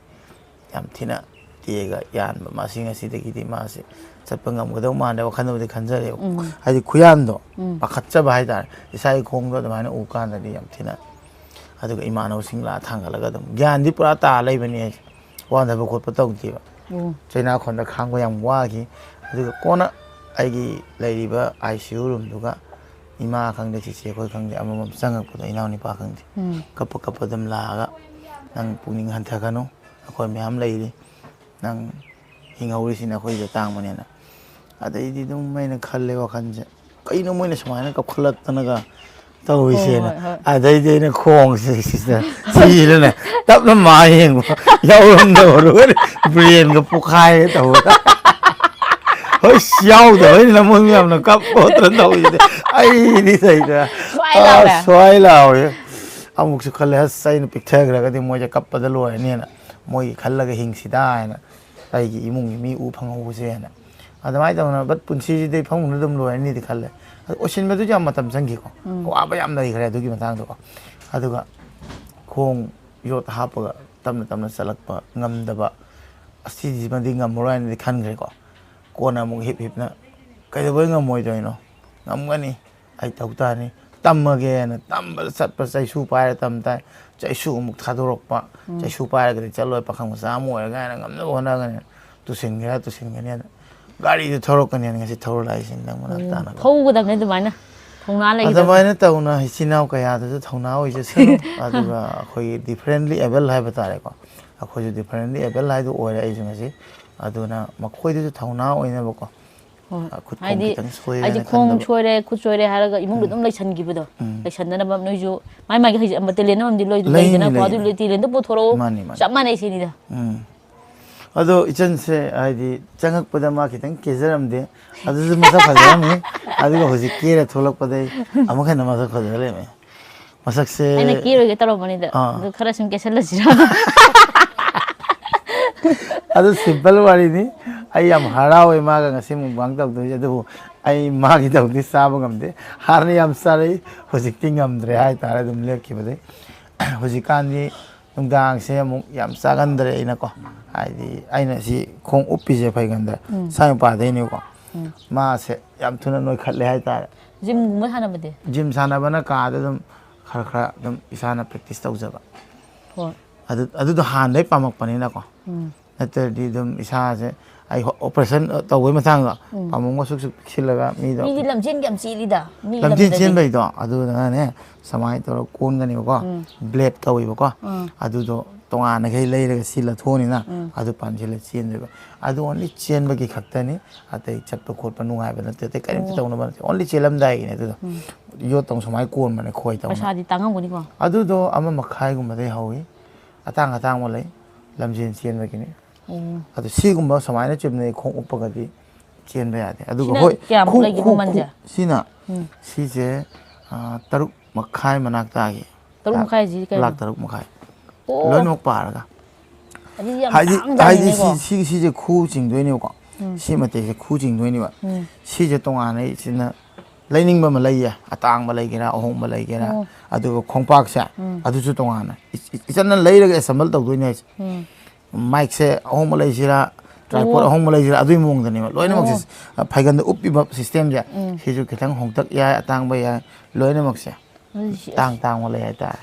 ꯌꯥꯝ ꯊꯤꯅ ꯇꯦꯛꯑꯒ ꯌꯥꯟꯕ꯫ ꯃꯥꯁꯤ ꯉꯁꯤꯗꯒꯤꯗꯤ ꯃꯥꯁꯦ ꯆꯠꯄ ꯉꯝꯒꯗꯧ ꯃꯥꯟꯗꯦ ꯋꯥꯈꯜꯗꯕꯨꯗꯤ ꯈꯟꯖꯔꯦꯕ꯫ ꯎꯝ꯫ ꯍꯥꯏꯗꯤ ꯈꯨꯌꯥꯟꯗꯣ ꯎꯝ꯫ ꯄꯥꯈꯠꯆꯕ ꯍꯥꯏꯇꯥꯔꯦ꯫ ꯏꯁꯥꯒꯤ ꯈꯣꯡꯗꯣ ꯑꯗꯨꯃꯥꯏꯅ ꯎ ꯀꯥꯟꯗꯗꯤ ꯌꯥꯝ ꯊꯤꯅ꯫ ꯑꯗꯨꯒ ꯏꯃꯥꯟꯅꯕꯁꯤꯡ ꯂꯥꯛꯑ ꯊꯥꯡꯒꯠꯂꯒ ꯑꯗꯨꯝ ꯒ꯭ꯌꯥꯟꯗꯤ ꯄꯨꯔꯥ ꯇꯥ ꯂꯩꯕꯅꯤ ꯑꯩꯁꯦ꯫ ꯋꯥꯟꯊꯕ ꯈꯣꯠꯄ ꯇꯧꯗꯦꯕ꯫ ꯑꯣ꯫ ꯆꯩꯅꯥꯈꯣꯟꯗ ꯈꯥꯡꯕ ꯌꯥꯝ ꯋꯥꯈꯤ꯫ ꯑꯗꯨꯒ ꯀꯣꯟꯅ ꯑꯩꯒꯤ ꯂꯩꯔꯤꯕ ICU ꯔꯨꯝꯗꯨꯒ ꯏꯃꯥ ꯈꯪꯗꯦ, ꯆꯤꯆꯦ ꯑꯩꯈꯣꯏ ꯈꯪꯗꯦ, ꯑꯃꯃꯝ ꯆꯪꯉꯛꯄꯗꯣ, ꯏꯅꯥꯎ ꯅꯨꯄꯥ ꯈꯪꯗꯦ, ꯎꯝ꯫ ꯀꯞꯄ ꯀꯞꯄ ꯑꯗꯨꯝ ꯂꯥꯛꯑꯒ, "ꯅꯪ ꯄꯨꯛꯅꯤꯡ ꯍꯟꯊꯒꯅꯨ, ꯑꯩꯈꯣꯏ ꯃꯌꯥꯝ ꯂꯩꯔꯤ, ꯅꯪ ꯍꯤꯡꯍꯧꯔꯤꯁꯤꯅ ꯑꯩꯈꯣꯏꯒꯤ ꯑꯇꯥꯡꯕꯅꯦꯅ"꯫ ꯑꯗꯩꯗꯤ ꯑꯗꯨꯝ ꯑꯩꯅ ꯈꯜꯂꯦ ꯋꯥꯈꯜꯁꯦ, "ꯀꯩꯅꯣ ꯃꯣꯏꯅ ꯁꯨꯃꯥꯏꯅ ꯀꯞꯈꯠꯂꯛꯇꯅꯒ ꯇꯧꯔꯤꯁꯦꯅ"꯫ ꯍꯣꯏ, ꯍꯣꯏ, ꯍꯣꯏ꯫ ꯑꯗꯩꯗꯤ ꯑꯩꯅ ꯈꯣꯡꯁꯦ ꯁꯤꯗ ꯊꯤꯗꯅ ꯇꯞꯅ ꯃꯥ ꯌꯦꯡꯕ, ꯌꯥꯎꯔꯝꯗꯕꯗꯨꯒ ꯕ꯭ꯔꯦꯟꯒ ꯄꯣꯛꯈꯥꯏꯒꯦ ꯇꯧꯕꯗ꯫ ꯍꯣꯏ, ꯌꯥꯎꯗꯕꯩꯅꯤꯅ ꯃꯣꯏ ꯃꯌꯥꯝꯅ ꯀꯞꯄ ꯈꯣꯠꯇꯅ ꯇꯧꯔꯤꯁꯤꯗꯤ꯫ ꯑꯩꯗꯤ ꯁꯩꯗ, ꯁ꯭ꯋꯥꯏ ꯑꯥ, ꯂꯥꯎꯔꯦ꯫ ꯁ꯭ꯋꯥꯏ ꯂꯥꯎꯔꯦ꯫ ꯑꯃꯨꯛꯁꯨ ꯈꯜꯂꯦ, "ꯑꯁ, ꯑꯩꯅ ꯄꯤꯛꯊꯈ꯭ꯔꯒꯗꯤ ꯃꯣꯏꯁꯦ ꯀꯞꯄꯗ ꯂꯣꯏꯔꯅꯤꯅ, ꯃꯣꯏꯒꯤ ꯈꯜꯂꯒ ꯍꯤꯡꯁꯤꯗꯥ" ꯍꯥꯏꯅ, ꯑꯩꯒꯤ ꯏꯃꯨꯡꯒꯤ ꯃꯤ ꯎ ꯐꯪꯍꯧꯕꯁꯦꯅ꯫ ꯑꯗꯨꯃꯥꯏꯅ ꯇꯧꯅ ꯕꯠ ꯄꯨꯟꯁꯤꯁꯤꯗꯤ ꯐꯃꯨꯡꯗ ꯑꯗꯨꯝ ꯂꯣꯏꯔꯅꯤꯗꯤ ꯈꯜꯂꯦ꯫ ꯑꯗꯨ ꯑꯣꯏꯁꯤꯟꯕꯗꯨꯁꯨ ꯌꯥꯝ ꯃꯇꯝ ꯆꯪꯈꯤꯀꯣ꯫ ꯎꯝ꯫ ꯑꯋꯥꯕ ꯌꯥꯝ ꯂꯩꯈ꯭ꯔꯦ ꯑꯗꯨꯒꯤ ꯃꯇꯥꯡꯗꯀꯣ꯫ ꯑꯗꯨꯒ ꯈꯣꯡ ꯌꯣꯠ ꯍꯥꯞꯄꯒ ꯇꯞꯅ ꯇꯞꯅ ꯆꯠꯂꯛꯄ ꯉꯝꯗꯕ, "ꯑꯁꯤꯁꯤꯃꯗꯤ ꯉꯝꯃꯔꯣꯏ" ꯍꯥꯏꯅꯗꯤ ꯈꯟꯈ꯭ꯔꯦꯀꯣ꯫ ꯀꯣꯟꯅ ꯑꯃꯨꯛ ꯍꯤꯞ ꯍꯤꯞꯅ, "ꯀꯩꯗꯧꯕꯩ ꯉꯝꯃꯣꯏꯗꯣꯏꯅꯣ? ꯉꯝꯒꯅꯤ, ꯑꯩ ꯇꯧ ꯇꯥꯅꯤ"꯫ ꯇꯝꯃꯒꯦꯅ ꯇꯝꯕꯗ ꯆꯠꯄ, ꯆꯩꯁꯨ ꯄꯥꯏꯔ ꯇꯝ ꯇꯥꯏ꯫ ꯆꯩꯁꯨ ꯑꯃꯨꯛ ꯊꯥꯗꯣꯔꯛꯄ꯫ ꯎꯝ꯫ ꯆꯩꯁꯨ ꯄꯥꯏꯔꯒꯗꯤ ꯆꯠꯂꯣꯏ, ꯄꯥꯈꯪ ꯃꯆꯥ ꯑꯃ ꯑꯣꯏꯔꯒ ꯍꯥꯏꯅ ꯉꯝꯅꯕ ꯍꯣꯠꯅꯒꯅꯤ꯫ ꯇꯨꯁꯤꯟꯒꯦꯔꯥ ꯇꯨꯁꯤꯟꯒꯅꯤ꯫ ꯒꯥꯔꯤꯗꯨ ꯊꯧꯔꯛꯀꯅꯤ ꯍꯥꯏꯅ ꯉꯁꯤ ꯊꯧꯔ ꯂꯥꯛꯏꯁꯤꯅꯤ ꯅꯪ ꯃꯅꯥꯛ ꯎꯝ, ꯇꯥꯅ꯫ ꯊꯧꯒꯗꯕꯅꯦ ꯑꯗꯨꯃꯥꯏꯅ꯫ ꯊꯧꯅꯥ ꯂꯩꯒꯗꯕꯅꯤ꯫ ꯑꯗꯨꯃꯥꯏꯅ ꯇꯧꯅ ꯏꯆꯤꯟ ꯏꯅꯥꯎ ꯀꯌꯥꯗꯁꯨ ꯊꯧꯅꯥ ꯑꯣꯏꯖꯁꯅꯨ꯫ ꯑꯗꯨꯒ ꯑꯩꯈꯣꯏꯒꯤ differently able ꯍꯥꯏꯕ ꯇꯥꯔꯦꯀꯣ, ꯑꯩꯈꯣꯏꯁꯨ differently able ꯍꯥꯏꯗꯨ ꯑꯣꯏꯔꯦ ꯑꯩꯁꯨ ꯉꯁꯤ꯫ ꯑꯗꯨꯅ ꯃꯈꯣꯏꯗꯁꯨ ꯊꯧꯅꯥ ꯑꯣꯏꯅꯕꯀꯣ꯫ ꯍꯣꯏ꯫ ꯑ, ꯈꯨꯠ ꯈꯣꯡ ꯍꯥꯏꯗꯤ ꯈꯤꯇꯪ ꯁꯣꯏꯔꯦꯅ ꯑꯩꯗꯤ ꯈꯣꯡ ꯈꯟꯗꯕ꯫ ꯁꯣꯏꯔꯦ, ꯈꯨꯠ ꯁꯣꯏꯔꯦ ꯍꯥꯏꯔꯒ ꯏꯃꯨꯡꯗ ꯑꯗꯨꯝ ꯂꯩꯁꯟꯈꯤꯕꯗꯣ꯫ ꯎꯝ꯫ ꯂꯩꯁꯟꯗꯅꯕ ꯅꯣꯏꯁꯨ ꯃꯥꯏ ꯃꯥꯒꯤ ꯍꯩꯁꯦ ꯑꯃ talent ꯑꯃꯗꯤ ꯂꯣꯏ ꯂꯩꯅꯤ, ꯂꯩꯗꯅꯀꯣ꯫ ꯂꯩꯅꯤ, ꯑꯗꯨ ꯂꯩꯅꯤ꯫ talent ꯗꯨ ꯄꯨꯊꯣꯔꯛꯑꯣ꯫ ꯃꯥꯅꯤ, ꯃꯥꯅꯤ꯫ ꯆꯞ ꯃꯥꯟꯅꯩ ꯁꯤꯅꯤꯗ꯫ ꯎꯝ꯫ ꯑꯗꯣ ꯏꯆꯟꯁꯦ ꯍꯥꯏꯗꯤ ꯆꯪꯉꯛꯄꯗ ꯃꯥ ꯈꯤꯇꯪ ꯀꯦꯖꯔꯝꯗꯦ, ꯑꯗꯨꯁꯨ ꯃꯁꯛ ꯐꯖꯔꯝꯃꯤ꯫ ꯑꯗꯨꯒ ꯍꯧꯖꯤꯛ ꯀꯦꯔ ꯊꯣꯛꯂꯛꯄꯗꯩ ꯑꯃꯨꯛ ꯍꯦꯟꯅ ꯃꯁꯛ ꯐꯖꯔ ꯂꯩꯔꯝꯃꯦ꯫ ꯃꯁꯛꯁꯦ ꯑꯩꯅ ꯀꯦꯔꯣꯏꯒꯦ ꯇꯧꯔꯝꯕꯅꯤꯗ꯫ ꯑꯥ꯫ ꯑꯗꯨ ꯈꯔ ꯁꯨꯝ ꯀꯦꯁꯜꯂꯁꯤꯔ꯫ ꯑꯗꯨ simple ꯋꯥꯔꯤꯅꯤ꯫ ꯑꯩ ꯌꯥꯝ ꯍꯔꯥꯎꯋꯦ ꯃꯥꯒ ꯉꯁꯤ mukbang ꯇꯧꯗꯣꯏꯁꯦ, ꯑꯗꯨꯕꯨ ꯑꯩ ꯃꯥꯒꯤ ꯇꯧꯗꯤ ꯆꯥꯕ ꯉꯝꯗꯦ꯫ ꯍꯥꯟꯅ ꯌꯥꯝ ꯆꯥꯔꯛꯏ, ꯍꯧꯖꯤꯛꯇꯤ ꯉꯝꯗ꯭ꯔꯦ ꯍꯥꯏꯇꯥꯔꯦ, ꯑꯗꯨꯝ ꯂꯦꯞꯈꯤꯕꯗꯩ꯫ ꯍꯧꯖꯤꯛꯀꯥꯟꯗꯤ ꯅꯨꯡꯗꯥꯡꯁꯦ ꯑꯃꯨꯛ ꯌꯥꯝ ꯆꯥꯒꯟꯗ꯭ꯔꯦ ꯑꯩꯅꯀꯣ, ꯍꯥꯏꯗꯤ ꯑꯩꯅ ꯁꯤ ꯈꯣꯡ ꯎꯞꯄꯤꯁꯦ ꯐꯩꯒꯟꯗ ꯁ꯭ꯋꯥꯏ ꯃꯄꯥꯗꯩꯅꯦꯕꯀꯣ꯫ ꯃꯥꯁꯦ ꯌꯥꯝ ꯊꯨꯅ ꯅꯣꯏꯈꯠꯂꯦ ꯍꯥꯏꯇꯥꯔꯦ꯫ Gym ꯒꯨꯝꯕ ꯁꯥꯟꯅꯕꯗꯤ? Gym ꯁꯥꯟꯅꯕꯅ ꯀꯥꯗ ꯑꯗꯨꯝ ꯈꯔ ꯈꯔ ꯑꯗꯨꯝ ꯏꯁꯥꯅ practice ꯇꯧꯖꯕ꯫ ꯍꯣꯏ꯫ ꯑꯗꯨ, ꯑꯗꯨꯗꯣ ꯍꯥꯟꯅꯗꯩ ꯄꯥꯝꯃꯛꯄꯅꯤꯅꯀꯣ꯫ ꯎꯝ꯫ ꯅꯠꯇ꯭ꯔꯗꯤ ꯑꯗꯨꯝ ꯏꯁꯥꯁꯦ ꯑꯩ operation ꯇꯧꯕꯩ ꯃꯇꯥꯡꯗꯣ ꯄꯥꯝꯕꯣꯝꯒ ꯁꯨꯛ ꯁꯨꯛ ꯄꯤꯛꯁꯤꯜꯂꯒ ꯃꯤꯗꯣ ꯃꯤꯗꯤ ꯂꯝꯖꯦꯟꯒ ꯌꯥꯝ ꯆꯦꯜꯂꯤꯗ꯫ ꯃꯤ ꯂꯝꯖꯦꯟ ꯂꯝꯗꯗꯤ꯫ ꯆꯦꯟꯕꯩꯗꯣ ꯑꯗꯨꯗꯨꯅꯅꯦ ꯁꯨꯃꯥꯏꯅ ꯇꯧꯔꯒ ꯀꯣꯟꯒꯅꯦꯕꯀꯣ꯫ ꯎꯝ꯫ Blade ꯀꯧꯋꯦꯕꯀꯣ꯫ ꯎꯝ꯫ ꯑꯗꯨꯗꯣ ꯇꯣꯉꯥꯟꯅꯈꯩ ꯂꯩꯔꯒ ꯁꯤꯜꯂ ꯊꯣꯛꯑꯅꯤꯅ ꯑꯗꯨ ꯄꯥꯟꯁꯤꯜꯂ ꯆꯦꯟꯗꯣꯏꯕ꯫ ꯑꯗꯨ only ꯆꯦꯟꯕꯒꯤ ꯈꯛꯇꯅꯤ, ꯑꯇꯩ ꯆꯠꯄ ꯈꯣꯠꯄ ꯅꯨꯡꯉꯥꯏꯕ ꯅꯠꯇꯦ, ꯑꯇꯩ ꯀꯔꯤꯝꯇ ꯇꯧꯅꯕ ꯅꯠꯇꯦ, only ꯆꯦꯜꯂꯝꯗꯥꯏꯒꯤꯅꯦ꯫ ꯑꯗꯨꯗꯣ ꯌꯣꯠꯇꯧ ꯁꯨꯃꯥꯏꯅ ꯀꯣꯟꯕꯅꯦ, ꯈꯣꯏ ꯇꯧꯅ꯫ ꯄꯩꯁꯥꯗꯤ ꯇꯥꯡꯉꯝꯒꯅꯤꯀꯣ꯫ ꯑꯗꯨꯗꯣ ꯑꯃ ꯃꯈꯥꯏꯒꯨꯝꯕꯗꯩ ꯍꯧꯏ, ꯑꯇꯥꯡ ꯑꯇꯥꯡꯕ ꯂꯩ, ꯂꯝꯖꯦꯟ ꯆꯦꯟꯕꯒꯤꯅꯤ꯫ ꯎꯝ꯫ ꯑꯗꯣ ꯁꯤꯒꯨꯝꯕ ꯁꯨꯃꯥꯏꯅ ꯆꯨꯝꯅꯩ ꯈꯣꯡ ꯎꯞꯄꯒꯗꯤ ꯆꯦꯟꯕ ꯌꯥꯗꯦ꯫ ꯑꯗꯨꯒ ꯁꯤꯅ ꯍꯣꯏ, ꯀꯌꯥꯃꯨꯛ ꯈꯨ- ꯂꯩꯒꯦ ꯈꯨ- ꯃꯃꯜꯁꯦ? ꯈꯨ- ꯁꯤꯅ ꯁꯤꯁꯦ, ꯑ, ꯇꯔꯨꯛ ꯃꯈꯥꯏ ꯃꯅꯥꯛ ꯇꯥꯒꯦ꯫ ꯇꯔꯨꯛ ꯂꯥꯛ- ꯃꯈꯥꯏꯁꯤ ꯀꯩꯅꯣ? ꯂꯥꯛ ꯇꯔꯨꯛ ꯃꯈꯥꯏ꯫ ꯑꯣ꯫ ꯂꯣꯏꯅꯃꯛ ꯄꯥꯔꯒ꯫ ꯑꯗꯨꯗꯤ ꯌꯥꯝ ꯍꯥꯏꯗꯤ ꯇꯥꯡꯖꯥꯠꯅꯤꯅꯦꯀꯣ꯫ ꯍꯥꯏꯗꯤ ꯁꯤ ꯁꯤꯒꯤ ꯁꯤꯁꯦ ꯈꯨ ꯆꯤꯡꯗꯣꯏꯅꯦꯕꯀꯣ꯫ ꯁꯤ ꯃꯇꯩꯁꯦ ꯈꯨ ꯆꯤꯡꯗꯣꯏꯅꯦꯕ꯫ ꯁꯤꯁꯦ ꯇꯣꯉꯥꯟꯅ ꯑꯩ ꯁꯤꯅ ꯂꯩꯅꯤꯡꯕ ꯑꯃ ꯂꯩꯌꯦ, ꯑꯇꯥꯡꯕ ꯂꯩꯒꯦꯔꯥ, ꯑꯍꯣꯡꯕ ꯂꯩꯒꯦꯔꯥ꯫ ꯑꯣ꯫ ꯑꯗꯨꯒ ꯈꯣꯡꯄꯥꯛꯁꯦ ꯑꯗꯨꯁꯨ ꯇꯣꯉꯥꯟꯅ ꯏ- ꯏ- ꯏꯆꯟꯅ ꯂꯩꯔꯒ assemble ꯇꯧꯗꯣꯏꯅꯦ ꯍꯥꯏꯁꯦ꯫ ꯎꯝ꯫ Micꯁꯦ ꯑꯍꯣꯡꯕ ꯂꯩꯁꯤꯔꯥ, tripod ꯑꯣ꯫ ꯑꯍꯣꯡꯕ ꯂꯩꯁꯤꯔꯥ, ꯑꯗꯨꯒꯤ ꯃꯑꯣꯡꯗꯅꯦꯕ ꯂꯣꯏꯅꯃꯛꯁꯦ꯫ ꯑꯣ꯫ ꯑ, ꯐꯩꯒꯟꯗ ꯎꯞꯄꯤꯕ systemꯁꯦ ꯁꯤꯁꯨ ꯈꯤꯇꯪ ꯍꯣꯡꯇꯛ ꯌꯥꯏ, ꯑꯇꯥꯡꯕ ꯌꯥꯏ, ꯂꯣꯏꯅꯃꯛꯁꯦ꯫ ꯑꯗꯨꯗꯤ ꯁꯤ- ꯇꯥꯡ ꯇꯥꯡꯕ ꯂꯩ ꯍꯥꯏꯇꯥꯔꯦ꯫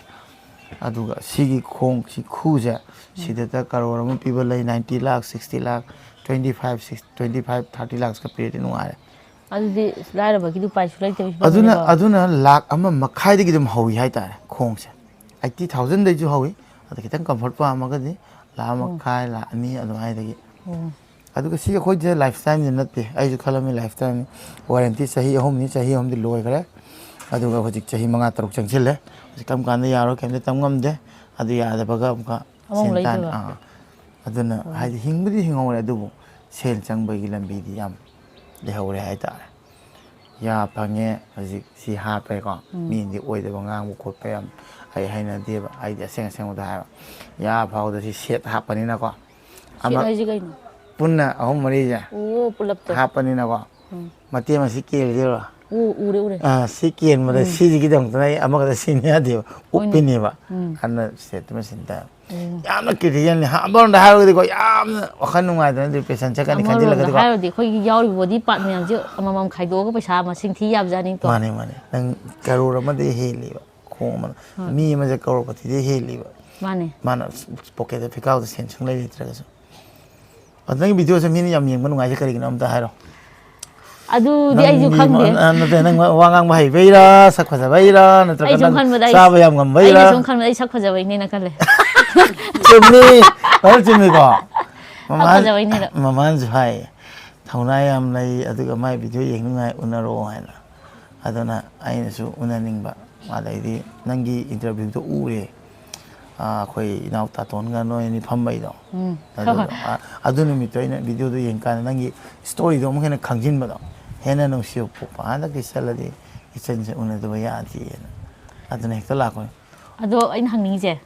ꯑꯗꯨꯒ ꯁꯤꯒꯤ ꯈꯣꯡ ꯁꯤ ꯈꯨꯁꯦ ꯁꯤꯗꯇ ꯀꯔꯣꯔ ꯑꯃ ꯄꯤꯕ ꯂꯩ, ninety ꯂꯥꯛ, sixty ꯂꯥꯛ, twenty five, six, twenty five, thirty ꯂꯥꯛꯁꯀ ꯄꯤꯔꯗꯤ ꯅꯨꯡꯉꯥꯏꯔꯦ꯫ ꯑꯗꯨꯗꯤ ꯂꯥꯏꯔꯕꯒꯤꯗꯤ ꯎꯄꯥꯏꯁꯨ ꯂꯩꯇꯕꯤ ꯑꯗꯨꯅ ꯐꯤꯕꯝꯅꯦꯕ꯫ ꯑꯗꯨꯅ ꯂꯥꯛ ꯑꯃ ꯃꯈꯥꯏꯗꯒꯤ ꯑꯗꯨꯝ ꯍꯧꯏ ꯍꯥꯏꯇꯥꯔꯦ ꯈꯣꯡꯁꯦ꯫ ꯑꯩꯠꯇꯤ ꯊꯥꯎꯖꯟꯗꯩꯁꯨ ꯍꯧꯏ꯫ ꯑꯗ ꯈꯤꯇꯪ ꯀꯝꯐꯣꯔꯠ ꯄꯥꯝꯃꯒꯗꯤ ꯂꯥꯛ ꯑꯃ ꯃꯈꯥꯏ, ꯂꯥꯛ ꯑꯅꯤ ꯑꯗꯨꯃꯥꯏꯗꯒꯤ꯫ ꯑꯣ꯫ ꯑꯗꯨꯒ ꯁꯤ ꯑꯩꯈꯣꯏꯁꯦ ꯂꯥꯏꯐ ꯇꯥꯏꯝꯗꯤ ꯅꯠꯇꯦ꯫ ꯑꯩꯁꯨ ꯈꯜꯂꯝꯃꯤ ꯂꯥꯏꯐ ꯇꯥꯏꯝꯅꯤ, ꯋꯥꯔꯦꯟꯇꯤ ꯆꯍꯤ ꯑꯍꯨꯝꯅꯤ, ꯆꯍꯤ ꯑꯍꯨꯝꯗꯤ ꯂꯣꯏꯈ꯭ꯔꯦ꯫ ꯑꯗꯨꯒ ꯍꯧꯖꯤꯛ ꯆꯍꯤ ꯃꯉꯥ ꯇꯔꯨꯛ ꯆꯪꯁꯤꯜꯂꯦ꯫ ꯍꯧꯖꯤꯛ ꯀꯔꯝ ꯀꯥꯟꯗ ꯌꯥꯔꯣꯏ ꯀꯩꯝꯇ ꯇꯝ ꯉꯝꯗꯦ꯫ ꯑꯗꯨ ꯌꯥꯗꯕꯒ ꯑꯃꯨꯛꯀ ꯑꯃꯃꯨꯛ ꯁꯦꯟ ꯇꯥꯟ- ꯂꯩꯗꯣꯏꯕ꯫ ꯑꯥ꯫ ꯑꯗꯨꯅ ꯍꯥꯏꯗꯤ ꯍꯤꯡꯕꯨꯗꯤ ꯍꯤꯡꯍꯧꯔꯦ, ꯑꯗꯨꯕꯨ ꯁꯦꯟ ꯆꯪꯕꯒꯤ ꯂꯝꯕꯤꯗꯤ ꯌꯥꯝ ꯂꯩꯍꯧꯔꯦ ꯍꯥꯏꯇꯥꯔꯦ꯫ ꯌꯥ ꯐꯪꯉꯦ, ꯍꯧꯖꯤꯛ ꯁꯤ ꯍꯥꯞꯄꯦꯀꯣ꯫ ꯃꯤꯗꯤ ꯑꯣꯏꯗꯕ ꯉꯥꯡꯕ ꯈꯣꯠꯄ ꯌꯥꯝ ꯑꯩ ꯍꯩꯅꯗꯦꯕ꯫ ꯑꯩꯗꯤ ꯑꯁꯦꯡ ꯑꯁꯦꯡꯕꯗ ꯍꯥꯏꯕ꯫ ꯌꯥ ꯐꯥꯎꯗ ꯁꯤ ꯁꯦꯠ ꯍꯥꯞꯄꯅꯤꯅꯀꯣ꯫ ꯁꯦꯠ ꯍꯥꯏꯁꯦ ꯀꯩꯅꯣ? ꯄꯨꯟꯅ ꯑꯍꯨꯝ ꯃꯔꯤꯁꯦ ꯑꯣ, ꯄꯨꯂꯞꯇꯣ꯫ ꯍꯥꯞꯄꯅꯤꯅꯀꯣ꯫ ꯃꯇꯦꯛ ꯑꯃ ꯁꯤ ꯀꯦꯜꯂꯤꯁꯦꯕ꯫ ꯑꯣ, ꯎꯔꯦ, ꯎꯔꯦ꯫ ꯑꯥ, ꯁꯤ ꯀꯦꯟꯕꯗ ꯁꯤꯁꯤꯒꯤꯗꯃꯛꯇꯅ ꯑꯩ ꯑꯃꯈꯛꯇ ꯁꯤꯅꯤ ꯌꯥꯗꯦꯕ꯫ ꯎꯞꯄꯤꯅꯦꯕ꯫ ꯑꯗꯨꯅ ꯁꯦꯠꯇꯨꯃ ꯁꯤꯟ ꯇꯥꯔꯦ꯫ ꯌꯥꯝꯅ ꯀ꯭ꯔꯤꯇꯤꯀꯦꯜꯅꯤ꯫ ꯑꯃꯔꯣꯝꯗ ꯍꯥꯏꯔꯒꯗꯤꯀꯣ, ꯌꯥꯝꯅ ꯋꯥꯈꯜ ꯅꯨꯡꯉꯥꯏꯗꯅ ꯗꯤꯄ꯭ꯔꯦꯁꯟ ꯆꯠꯀꯅꯤ ꯑꯃꯔꯣꯝꯗ ꯈꯟꯖꯤꯜꯂꯒꯗꯤꯀꯣ꯫ ꯍꯥꯏꯔꯨꯔꯗꯤ ꯑꯩꯈꯣꯏꯒꯤ ꯌꯥꯎꯔꯤꯕ ꯕꯣꯗꯤ ꯄꯥꯔꯠ ꯃꯌꯥꯝꯁꯦ ꯑꯃꯃꯝ ꯈꯥꯏꯗꯣꯛꯑꯒ ꯄꯩꯁꯥ ꯃꯁꯤꯡ ꯊꯤ ꯌꯥꯕꯖꯥꯠꯅꯤꯀꯣ꯫ ꯃꯥꯅꯦ, ꯃꯥꯅꯦ꯫ ꯅꯪ ꯀꯔꯣꯔ ꯑꯃꯗꯤ ꯍꯦꯜꯂꯤꯕ꯫ ꯈꯣꯡ ꯑꯃꯅ꯫ ꯃꯤ ꯑꯃꯁꯦ ꯀꯔꯣꯔꯄꯇꯤꯗꯤ ꯍꯦꯜꯂꯤꯕ꯫ ꯃꯥꯅꯦ꯫ ꯃꯥꯅ ꯄꯣꯀꯦꯠꯇ ꯐꯤꯀꯥꯎꯗ ꯁꯦꯟ ꯁꯨꯡꯂꯩ ꯂꯩꯇ꯭ꯔꯒꯁꯨ꯫ ꯑꯗ ꯅꯪꯒꯤ ꯚꯤꯗꯤꯑꯣꯁꯦ ꯃꯤꯅ ꯌꯥꯝ ꯌꯦꯡꯕ ꯅꯨꯡꯉꯥꯏꯁꯦ ꯀꯔꯤꯒꯤꯅꯣ ꯑꯝꯇ ꯍꯥꯏꯔꯣ꯫ ꯑꯗꯨꯗꯤ ꯑꯩꯁꯨ ꯅꯪꯒꯤ ꯈꯪꯗꯦ꯫ ꯃ-, ꯑ, ꯅꯠꯇꯦ, ꯅꯪ ꯋꯥ ꯉꯥꯡꯕ ꯍꯩꯕꯩꯔꯥ, ꯁꯛ ꯐꯖꯕꯩꯔꯥ, ꯅꯠꯇ꯭ꯔꯒ ꯑꯩ ꯁꯨꯝ ꯅꯪ ꯈꯟꯕꯗ ꯑꯩ ꯆꯥꯕ ꯌꯥꯝ ꯉꯝꯕꯩꯔꯥ? ꯑꯩꯅ ꯁꯨꯝ ꯈꯟꯕꯗ ꯑꯩ ꯁꯛ ꯐꯖꯕꯩꯅꯦꯅ ꯈꯜꯂꯦ꯫ ꯆꯨꯝꯃꯤ꯫ ꯐꯖꯅ ꯆꯨꯝꯃꯤꯀꯣ꯫ ꯐꯖꯕꯩꯅꯦꯕ꯫ ꯃꯃꯥꯟꯁꯨ ꯍꯥꯏ, ꯊꯧꯅꯥ ꯌꯥꯝ ꯂꯩ, ꯑꯗꯨꯒ ꯃꯥꯏ ꯚꯤꯗꯤꯑꯣ ꯌꯦꯡꯅꯤꯡꯉꯥꯏ ꯎꯅꯔꯛꯑꯣ ꯍꯥꯏꯅ꯫ ꯑꯗꯨꯅ ꯑꯩꯅꯁꯨ ꯎꯅꯅꯤꯡꯕ꯫ ꯑꯗꯩꯗꯤ ꯅꯪꯒꯤ ꯏꯟꯇꯔꯚ꯭ꯌꯨꯗꯣ ꯎꯔꯦ꯫ ꯑꯥ, ꯑꯩꯈꯣꯏ ꯏꯅꯥꯎ ꯇꯥꯇꯣꯟꯒ ꯅꯣꯏ ꯑꯅꯤ ꯐꯝꯕꯩꯗꯣ꯫ ꯎꯝ꯫ ꯑꯗꯨꯗꯣ, ꯑꯥ, ꯑꯗꯨ ꯅꯨꯃꯤꯠꯇꯣ ꯑꯩꯅ ꯚꯤꯗꯤꯑꯣꯗꯣ ꯌꯦꯡꯀꯥꯟꯗ ꯅꯪꯒꯤ ꯁ꯭ꯇꯣꯔꯤꯗꯣ ꯑꯃꯨꯛ ꯍꯦꯟꯅ ꯈꯪꯖꯤꯟꯕꯗꯣ, ꯍꯦꯟꯅ ꯅꯨꯡꯁꯤꯕ ꯄꯣꯛꯄ꯫ ꯍꯟꯗꯛꯀꯤ ꯆꯠꯂꯗꯤ ꯏꯆꯟꯁꯦ ꯎꯅꯗꯕ ꯌꯥꯗꯦꯅ꯫ ꯑꯗꯨꯅ ꯍꯦꯛꯇ ꯂꯥꯛꯄꯅꯤ꯫ ꯑꯗꯣ ꯑꯩꯅ ꯍꯪꯅꯤꯡꯉꯤꯁꯦ,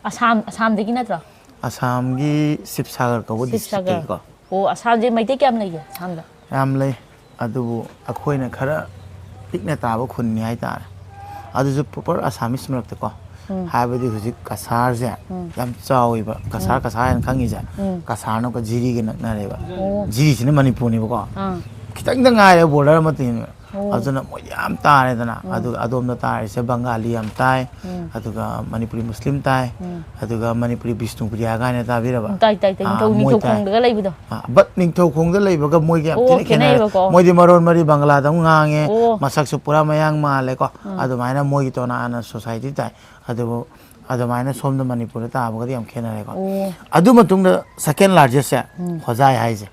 ꯑꯁꯥꯝ, ꯑꯁꯥꯝꯗꯒꯤ ꯅꯠꯇ꯭ꯔꯣ? ꯑꯁꯥꯝꯒꯤ ꯁꯤꯕꯁꯥꯒꯔ ꯀꯧꯕ ꯁꯤꯕꯁꯥꯒꯔ꯫ ꯗꯤꯁꯇ꯭ꯔꯤꯛꯇꯒꯤꯀꯣ꯫ ꯑꯣ, ꯑꯁꯥꯝꯁꯦ ꯃꯩꯇꯩ ꯀꯌꯥꯝ ꯂꯩꯒꯦ ꯑꯁꯥꯝꯗ? ꯌꯥꯝ ꯂꯩ꯫ ꯑꯗꯨꯕꯨ ꯑꯩꯈꯣꯏꯅ ꯈꯔ ꯄꯤꯛꯅ ꯇꯥꯕ ꯈꯨꯟꯅꯤ ꯍꯥꯏꯇꯥꯔꯦ꯫ ꯑꯗꯨꯁꯨ ꯄ꯭ꯔꯣꯄꯔ ꯑꯁꯥꯃꯤꯁ ꯃꯔꯛꯇꯀꯣ꯫ ꯍꯥꯏꯕꯗꯤ ꯍꯧꯖꯤꯛ ꯀꯁꯥꯔꯁꯦ ꯌꯥꯝ ꯆꯥꯎꯋꯦꯕ꯫ ꯀꯁꯥꯔ, ꯀꯁꯥꯔ ꯍꯥꯏꯅ ꯈꯪꯉꯤꯁꯦ꯫ ꯀꯁꯥꯔꯅ ꯑꯃꯨꯛꯀ ꯖꯤꯔꯤꯒ ꯅꯛꯅꯔꯦꯕ꯫ ꯖꯤꯔꯤꯁꯤꯅ ꯃꯅꯤꯄꯨꯔꯅꯦꯕꯀꯣ꯫ ꯑꯥ꯫ ꯈꯤꯇꯪꯗ ꯉꯥꯏꯔꯦ ꯕꯣꯔꯗꯔ ꯑꯃ ꯇꯤꯡꯉꯦ꯫ ꯑꯗꯨꯅ ꯃꯣꯏꯗꯤ ꯌꯥꯝ ꯇꯥꯔꯦꯗꯅ꯫ ꯑꯗꯨꯒ ꯑꯗꯣꯝꯗ ꯇꯥꯔꯤꯁꯦ ꯕꯪꯒꯥꯂꯤ ꯌꯥꯝ ꯇꯥꯏ, ꯑꯗꯨꯒ ꯃꯅꯤꯄꯨꯔꯤ ꯃꯨꯁꯂꯤꯝ ꯇꯥꯏ, ꯑꯗꯨꯒ ꯃꯅꯤꯄꯨꯔꯤ ꯕꯤꯁꯅꯨꯄ꯭ꯔꯤꯌꯥ ꯀꯥꯏꯅ ꯇꯥꯕꯤꯔꯕ? ꯎꯝ, ꯇꯥꯏ, ꯇꯥꯏ, ꯇꯥꯏ꯫ ꯑꯥ, ꯅꯤꯡꯊꯧ, ꯃꯣꯏ ꯅꯤꯡꯊꯧ ꯇꯥꯏ꯫ ꯈꯣꯡꯗꯒ ꯂꯩꯕꯗꯣ? ꯑꯥ, but ꯅꯤꯡꯊꯧ ꯈꯣꯡꯗ ꯂꯩꯕꯒ ꯃꯣꯏꯒ ꯌꯥꯝ ꯑꯣ, ꯊꯤꯅ ꯈꯦꯠꯅꯔꯦ꯫ ꯈꯦꯠꯅꯩꯕꯀꯣ꯫ ꯃꯣꯏꯗꯤ ꯃꯔꯣꯟ ꯃꯔꯤ ꯕꯪꯒꯂꯥꯗ ꯑꯃꯨꯛ ꯉꯥꯡꯉꯦ, ꯑꯣ꯫ ꯃꯁꯛꯁꯨ ꯄꯨꯔꯥ ꯃꯌꯥꯡ ꯃꯥꯜꯂꯦꯀꯣ꯫ ꯑꯗꯨꯃꯥꯏꯅ ꯃꯣꯏꯒꯤ ꯇꯣꯉꯥꯟꯅ society ꯇꯥꯏ꯫ ꯑꯗꯨꯕꯨ ꯑꯗꯨꯃꯥꯏꯅ ꯁꯣꯝꯗ ꯃꯅꯤꯄꯨꯔꯗ ꯇꯥꯕꯒꯗꯤ ꯌꯥꯝ ꯈꯦꯠꯅꯔꯦꯀꯣ꯫ ꯑꯣ꯫ ꯑꯗꯨ ꯃꯇꯨꯡꯗ second largest ꯁꯦ ꯍꯣꯖꯥꯏ ꯍꯥꯏꯁꯦ꯫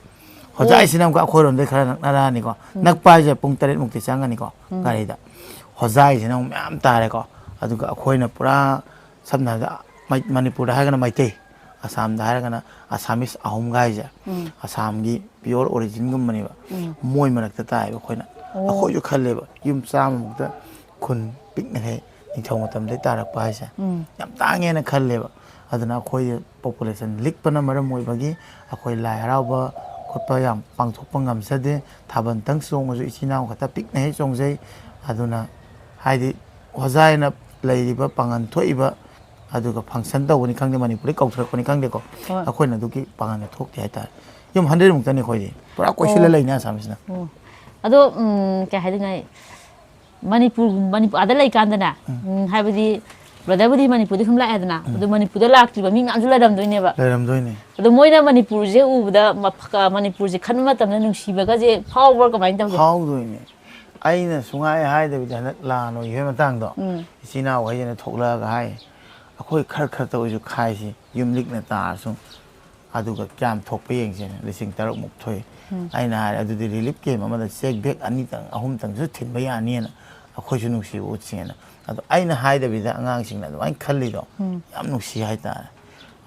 ꯍꯣꯖꯥꯏꯁꯤꯅ ꯑꯃꯨꯛꯀ ꯑꯩꯈꯣꯏꯔꯣꯝꯗꯩ ꯈꯔ ꯅꯛꯅꯔꯛꯑꯅꯤꯀꯣ꯫ ꯅꯛꯄ ꯍꯥꯏꯁꯦ ꯄꯨꯡ ꯇꯔꯦꯠ ꯃꯨꯛꯇꯤ ꯆꯪꯒꯅꯤꯀꯣ ꯒꯥꯔꯤꯗ꯫ ꯍꯣꯖꯥꯏꯁꯤꯅ ꯑꯃꯨꯛ ꯃꯌꯥꯝ ꯇꯥꯔꯦꯀꯣ꯫ ꯑꯗꯨꯒ ꯑꯩꯈꯣꯏꯅ ꯄꯨꯔꯥ ꯁꯝꯅ ꯍꯥꯏꯔꯕꯗ ꯃꯩ-, ꯃꯅꯤꯄꯨꯔꯗ ꯍꯥꯏꯔꯒꯅ ꯃꯩꯇꯩ, ꯑꯁꯥꯝꯗ ꯍꯥꯏꯔꯒꯅ ꯑꯁꯥꯃꯤꯁ ꯑꯍꯨꯝꯒ ꯍꯥꯏꯁꯦ꯫ ꯑꯁꯥꯝꯒꯤ pure originꯒꯨꯝꯕꯅꯦꯕ꯫ ꯃꯣꯏ ꯃꯔꯛꯇ ꯇꯥꯏꯌꯦꯕ ꯑꯩꯈꯣꯏꯅ꯫ ꯑꯣ꯫ ꯑꯩꯈꯣꯏꯁꯨ ꯈꯜꯂꯦꯕ ꯌꯨꯝ ꯆꯥꯝꯃꯃꯨꯛꯇ ꯈꯨꯟ ꯄꯤꯛꯅꯈꯩ ꯅꯤꯡꯊꯧ ꯃꯇꯝꯗꯩ ꯇꯥꯔꯛꯄ ꯍꯥꯏꯁꯦ ꯌꯥꯝ ꯇꯥꯡꯉꯦꯅ ꯈꯜꯂꯦꯕ꯫ ꯑꯗꯨꯅ ꯑꯩꯈꯣꯏ population ꯂꯤꯛꯄꯅ ꯃꯔꯝ ꯑꯣꯏꯕꯒꯤ ꯑꯩꯈꯣꯏ ꯂꯥꯏ ꯍꯔꯥꯎꯕ ꯈꯣꯠꯄ ꯌꯥꯝ ꯄꯥꯡꯊꯣꯛꯄ ꯉꯝꯖꯗꯦ꯫ ꯊꯥꯕꯜꯇꯪ ꯆꯣꯡꯉꯁꯨ ꯏꯆꯤꯟ ꯏꯅꯥꯎ ꯈꯛꯇ ꯄꯤꯛꯅ ꯍꯦꯛ ꯆꯣꯡꯖꯩ꯫ ꯑꯗꯨꯅ ꯍꯥꯏꯗꯤ ꯍꯣꯖꯥꯏꯅ ꯂꯩꯔꯤꯕ ꯄꯥꯡꯒꯟ ꯊꯣꯛꯏꯕ, ꯑꯗꯨꯒ function ꯇꯧꯕꯅꯤ ꯈꯪꯗꯦ, ꯃꯅꯤꯄꯨꯔꯗꯩ ꯀꯧꯊꯔꯛꯄꯅꯤ ꯈꯪꯗꯦꯀꯣ, ꯍꯣꯏ꯫ ꯑꯩꯈꯣꯏꯅ ꯑꯗꯨꯒꯤ ꯄꯥꯡꯒꯟꯗ ꯊꯣꯛꯇꯦ ꯍꯥꯏꯇꯥꯔꯦ꯫ ꯌꯨꯝ hundred ꯃꯨꯛꯇꯅꯤ ꯑꯩꯈꯣꯏꯗꯤ꯫ ꯄꯨꯔꯥ ꯀꯣꯏꯁꯤꯜꯂ ꯑꯣ꯫ ꯂꯩꯅꯤ ꯑꯁꯥꯝꯁꯤꯅ꯫ ꯑꯣ꯫ ꯑꯗꯣ, ꯎꯝ, ꯀꯩ ꯍꯥꯏꯗꯣꯏꯅꯣ, ꯃꯅꯤꯄꯨꯔ, ꯃꯅꯤꯄꯨꯔ ꯑꯥꯗ ꯂꯩꯀꯥꯟꯗꯅꯦ, ꯎꯝ꯫ ꯎꯝ, ꯍꯥꯏꯕꯗꯤ brotherꯕꯨꯗꯤ ꯃꯅꯤꯄꯨꯔꯗ ꯁꯨꯝ ꯂꯥꯛꯑꯦꯗꯅ, ꯎꯝ꯫ ꯑꯗꯣ ꯃꯅꯤꯄꯨꯔꯗ ꯂꯥꯛꯇ꯭ꯔꯤꯕ ꯃꯤ ꯃꯌꯥꯝꯁꯨ ꯂꯩꯔꯝꯗꯣꯏꯅꯦꯕ꯫ ꯂꯩꯔꯝꯗꯣꯏꯅꯦ꯫ ꯑꯗꯣ ꯃꯣꯏꯅ ꯃꯅꯤꯄꯨꯔꯁꯦ ꯎꯕꯗ, ꯃꯐ-, ꯀ-, ꯃꯅꯤꯄꯨꯔꯁꯦ ꯈꯟꯕ ꯃꯇꯝꯗ ꯅꯨꯡꯁꯤꯕꯒꯁꯦ ꯐꯥꯎꯕ꯭ꯔꯥ, ꯀꯃꯥꯏꯅ ꯇꯧꯒꯦ? ꯐꯥꯎꯗꯣꯏꯅꯦ꯫ ꯑꯩꯅ ꯁꯨꯡꯍꯥꯏ ꯍꯥꯏꯗꯕꯤꯗ ꯍꯟꯗꯛ ꯂꯥꯟ ꯑꯣꯏꯈꯤꯕꯩ ꯃꯇꯥꯡꯗꯣ, ꯎꯝ꯫ ꯏꯆꯤꯟ ꯏꯅꯥꯎꯈꯩꯁꯤꯅ ꯊꯣꯛꯂꯛꯑꯒ ꯍꯥꯏ, "ꯑꯩꯈꯣꯏ ꯈꯔ ꯈꯔꯇ ꯑꯣꯏꯁꯨ ꯈꯥꯏꯁꯤ, ꯌꯨꯝ ꯂꯤꯛꯅ ꯇꯥꯔꯁꯨ, ꯑꯗꯨꯒ ꯀꯌꯥꯝ ꯊꯣꯛꯄ ꯌꯦꯡꯁꯦꯅ", ꯂꯤꯁꯤꯡ ꯇꯔꯨꯛꯃꯨꯛ ꯊꯣꯛꯏ꯫ ꯎꯝ꯫ ꯑꯩꯅ ꯍꯥꯏꯔꯦ, "ꯑꯗꯨꯗꯤ relief camp ꯑꯃꯗ check bag ꯑꯅꯤꯇꯪ, ꯑꯍꯨꯝꯇꯪꯁꯨ ꯊꯤꯟꯕ ꯌꯥꯅꯤꯅ, ꯑꯩꯈꯣꯏꯁꯨ ꯅꯨꯡꯁꯤꯕ ꯎꯠꯁꯦꯅ"꯫ ꯑꯗꯣ ꯑꯩꯅ ꯍꯥꯏꯗꯕꯤꯗ ꯑꯉꯥꯡꯁꯤꯡꯅ ꯑꯗꯨꯃꯥꯏꯅ ꯈꯜꯂꯤꯗꯣ ꯎꯝ꯫ ꯌꯥꯝ ꯅꯨꯡꯁꯤ ꯍꯥꯏꯇꯥꯔꯦ꯫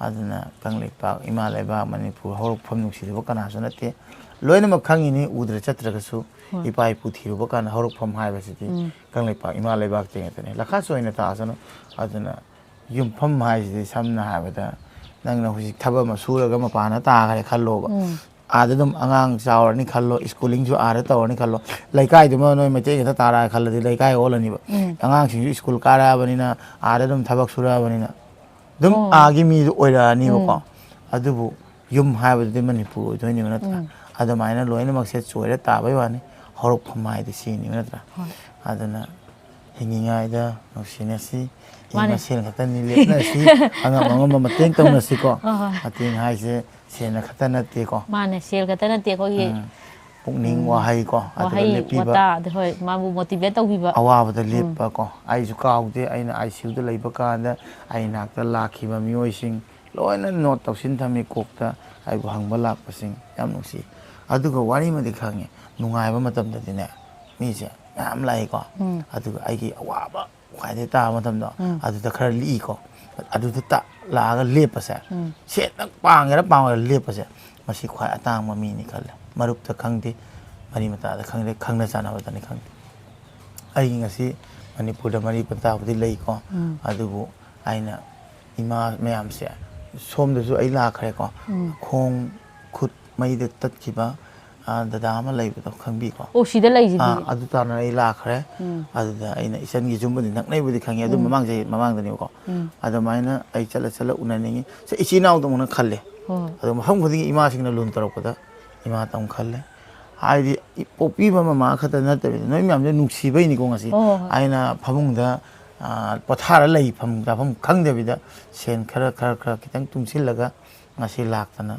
ꯑꯗꯨꯅ ꯀꯪꯂꯩꯄꯥꯛ ꯏꯃꯥ ꯂꯩꯕꯥꯛ ꯃꯅꯤꯄꯨꯔ ꯍꯧꯔꯛꯐꯝ ꯅꯨꯡꯁꯤꯗꯕ ꯀꯅꯥꯁꯨ ꯅꯠꯇꯦ꯫ ꯂꯣꯏꯅꯃꯛ ꯈꯪꯉꯤꯅꯤ, ꯎꯗ꯭ꯔ ꯆꯠꯇ꯭ꯔꯒꯁꯨ ꯍꯣꯏ꯫ ꯏꯄꯥ ꯏꯄꯨ ꯊꯤꯔꯨꯕ ꯀꯥꯟꯗ ꯍꯧꯔꯛꯐꯝ ꯍꯥꯏꯕꯁꯤꯗꯤ ꯎꯝ꯫ ꯀꯪꯂꯩꯄꯥꯛ ꯏꯃꯥ ꯂꯩꯕꯥꯛꯇꯩ ꯉꯥꯛꯇꯅꯤ꯫ ꯂꯈꯥꯁꯨ ꯑꯣꯏꯅ ꯇꯥꯁꯅꯨ꯫ ꯑꯗꯨꯅ ꯌꯨꯝꯐꯝ ꯍꯥꯏꯁꯤꯗꯤ ꯁꯝꯅ ꯍꯥꯏꯔꯕꯗ ꯅꯪꯅ ꯍꯧꯖꯤꯛ ꯊꯕꯛ ꯑꯃ ꯁꯨꯔꯒ ꯃꯄꯥꯟꯗ ꯇꯥꯈ꯭ꯔꯦ ꯈꯜꯂꯣꯕ꯫ ꯎꯝ꯫ ꯑꯥꯗ ꯑꯗꯨꯝ ꯑꯉꯥꯡ ꯆꯥꯎꯔꯅꯤ ꯈꯜꯂꯣ, schoolingꯁꯨ ꯑꯥꯗ ꯇꯧꯔꯅꯤ ꯈꯜꯂꯣ, ꯂꯩꯀꯥꯏꯗꯨꯃ ꯅꯣꯏ ꯃꯩꯇꯩ ꯈꯛꯇ ꯇꯥꯔꯛꯑꯦ ꯈꯜꯂꯗꯤ ꯂꯩꯀꯥꯏ ꯑꯣꯜꯂꯅꯤꯕ꯫ ꯎꯝ꯫ ꯑꯉꯥꯡꯁꯤꯡꯁꯨ school ꯀꯥꯔꯛꯑꯕꯅꯤꯅ, ꯑꯥꯗ ꯑꯗꯨꯝ ꯊꯕꯛ ꯁꯨꯔꯛꯑꯕꯅꯤꯅ ꯑꯗꯨꯝ ꯑꯣ꯫ ꯑꯥꯒꯤ ꯃꯤꯗꯨ ꯑꯣꯏꯔꯛꯑꯅꯤꯕꯀꯣ꯫ ꯎꯝ꯫ ꯑꯗꯨꯕꯨ ꯌꯨꯝ ꯍꯥꯏꯕꯗꯨꯗꯤ ꯃꯅꯤꯄꯨꯔ ꯑꯣꯏꯗꯣꯏꯅꯦꯕ ꯅꯠꯇ꯭ꯔꯥ? ꯎꯝ꯫ ꯑꯗꯨꯃꯥꯏꯅ ꯂꯣꯏꯅꯃꯛꯁꯦ ꯆꯣꯏꯔ ꯇꯥꯕꯩ ꯋꯥꯅꯤ꯫ ꯍꯧꯔꯛꯐꯝ ꯍꯥꯏꯗꯤ ꯁꯤꯅꯤ ꯅꯠꯇ꯭ꯔꯥ? ꯍꯣꯏ꯫ ꯑꯗꯨꯅ ꯍꯤꯡꯉꯤꯉꯩꯗ ꯅꯨꯡꯁꯤꯅꯁꯤ, ꯏ ꯃꯥꯅꯦ꯫ ꯃꯁꯦꯟ ꯈꯛꯇꯅꯤ ꯂꯦꯞꯅꯁꯤ, ꯑꯉꯝ ꯑꯉꯝꯕ ꯃꯇꯦꯡ ꯇꯧꯅꯁꯤꯀꯣ꯫ ꯍꯣꯏ, ꯍꯣꯏ꯫ ꯃꯇꯦꯡ ꯍꯥꯏꯁꯦ ꯁꯦꯟꯅ ꯈꯛꯇ ꯅꯠꯇꯦꯀꯣ꯫ ꯃꯥꯅꯦ, ꯁꯦꯜ ꯈꯛꯇ ꯅꯠꯇꯦ ꯑꯩꯈꯣꯏꯒꯤ ꯎꯝ꯫ ꯄꯨꯛꯅꯤꯡ ꯋꯥꯍꯩꯀꯣ, ꯑꯗꯨꯒ ꯋꯥꯍꯩ ꯂꯦꯞꯄꯤꯕ, ꯋꯥꯇꯥ, ꯑꯗ ꯍꯣꯏ, ꯃꯥꯕꯨ ꯃꯣꯇꯤꯚꯦꯠ ꯇꯧꯕꯤꯕ꯫ ꯑꯋꯥꯕꯗ ꯂꯦꯞꯄꯀꯣ꯫ ꯑꯩꯁꯨ ꯀꯥꯎꯗꯦ, ꯑꯩꯅ ꯑꯥꯏ ꯁꯤ ꯌꯨꯗ ꯂꯩꯕ ꯀꯥꯟꯗ ꯑꯩ ꯅꯥꯛꯇ ꯂꯥꯛꯈꯤꯕ ꯃꯤꯑꯣꯏꯁꯤꯡ ꯂꯣꯏꯅ ꯅꯣꯠ ꯇꯧꯁꯤꯟ ꯊꯝꯃꯤ ꯀꯣꯛꯇ, ꯑꯩꯕꯨ ꯍꯪꯕ ꯂꯥꯛꯄꯁꯤꯡ꯫ ꯌꯥꯝ ꯅꯨꯡꯁꯤ꯫ ꯑꯗꯨꯒ ꯋꯥꯔꯤ ꯑꯃꯗꯤ ꯈꯪꯉꯦ, ꯅꯨꯡꯉꯥꯏꯕ ꯃꯇꯝꯗꯗꯤꯅꯦ ꯃꯤꯁꯦ ꯃꯌꯥꯝ ꯂꯥꯛꯏꯀꯣ꯫ ꯑꯗꯨꯒ ꯑꯩꯒꯤ ꯑꯋꯥꯕ ꯈ꯭ꯋꯥꯏꯗꯩ ꯇꯥꯕ ꯃꯇꯝꯗꯣ, ꯑꯗꯨꯗ ꯈꯔ ꯂꯤꯛꯏꯀꯣ꯫ ꯑꯗꯨꯗ ꯇ ꯂꯥꯛꯑꯒ ꯂꯦꯞꯄꯁꯦ, ꯁꯦꯟꯗꯪ ꯄꯥꯡꯒꯦꯔꯥ ꯄꯥꯡꯒꯦꯔꯥ ꯂꯦꯞꯄꯁꯦ, ꯃꯁꯤ ꯈ꯭ꯋꯥꯏ ꯑꯇꯥꯡꯕ ꯃꯤꯅꯤ ꯈꯜꯂꯦ꯫ ꯃꯔꯨꯞꯇ ꯈꯪꯗꯦ, ꯃꯔꯤ ꯃꯇꯥꯗ ꯈꯪꯗꯦ, ꯈꯪꯅ ꯆꯥꯟꯅꯕꯗꯅꯤ ꯈꯪꯗꯦ꯫ ꯑꯩ ꯉꯁꯤ ꯃꯅꯤꯄꯨꯔꯗ ꯃꯔꯤ ꯃꯇꯥꯕꯨꯗꯤ ꯂꯩꯀꯣ꯫ ꯑꯗꯨꯕꯨ ꯑꯩꯅ ꯏꯃꯥ ꯃꯌꯥꯝꯁꯦ, ꯁꯣꯝꯗꯁꯨ ꯑꯩ ꯂꯥꯛꯈ꯭ꯔꯦꯀꯣ꯫ ꯈꯣꯡ ꯈꯨꯠ ꯃꯩꯗ ꯇꯠꯈꯤꯕ, ꯑ, ꯗꯗꯥ ꯑꯃ ꯂꯩꯕꯗꯣ ꯈꯪꯕꯤꯀꯣ? ꯑꯣ, ꯁꯤꯗ ꯂꯩꯁꯤꯗꯤ꯫ ꯑꯥ, ꯑꯗꯨ ꯇꯥꯟꯅ ꯑꯩ ꯂꯥꯛꯈ꯭ꯔꯦ꯫ ꯑꯗꯨꯗ ꯑꯩꯅ ꯏꯆꯟꯒꯤ ꯌꯨꯝꯕꯨꯗꯤ ꯅꯛꯅꯩꯕꯨꯗꯤ ꯈꯪꯉꯦ, ꯑꯗꯨ ꯃꯃꯥꯡ ꯆꯍꯤ ꯃꯃꯥꯡꯗꯅꯦꯕꯀꯣ꯫ ꯑꯗꯨꯃꯥꯏꯅ ꯑꯩ ꯆꯠꯂ ꯆꯠꯂ ꯎꯅꯅꯤꯡꯉꯤ꯫ ꯁꯦ, ꯏꯆꯤꯟ ꯏꯅꯥꯎꯗꯧꯅ ꯈꯜꯂꯦ꯫ ꯍꯣꯏ꯫ ꯑꯗꯣ ꯃꯐꯝ ꯈꯨꯗꯤꯡꯒꯤ ꯏꯃꯥꯁꯤꯡꯅ ꯂꯨꯟ ꯇꯧꯔꯛꯄꯗ ꯏꯃꯥ ꯇꯧꯅ ꯈꯜꯂꯦ꯫ ꯍꯥꯏꯗꯤ, ꯏ-, ꯄꯣꯛꯄꯤꯕ ꯃꯃꯥ ꯈꯛꯇ ꯅꯠꯇꯕꯤꯗ ꯅꯣꯏ ꯃꯌꯥꯝꯁꯦ ꯅꯨꯡꯁꯤꯕꯩꯅꯤꯀꯣ ꯉꯁꯤ꯫ ꯍꯣꯏ, ꯍꯣꯏ, ꯍꯣꯏ꯫ ꯑꯩꯅ ꯐꯃꯨꯡꯗ, ꯑ, ꯄꯣꯊꯥꯔ ꯂꯩꯐꯝ ꯆꯥꯐꯝ ꯈꯪꯗꯕꯤꯗ ꯁꯦꯟ ꯈꯔ ꯈꯔ ꯈꯔ ꯈꯤꯇꯪ ꯇꯨꯡꯁꯤꯜꯂꯒ ꯉꯁꯤ ꯂꯥꯛꯇꯅ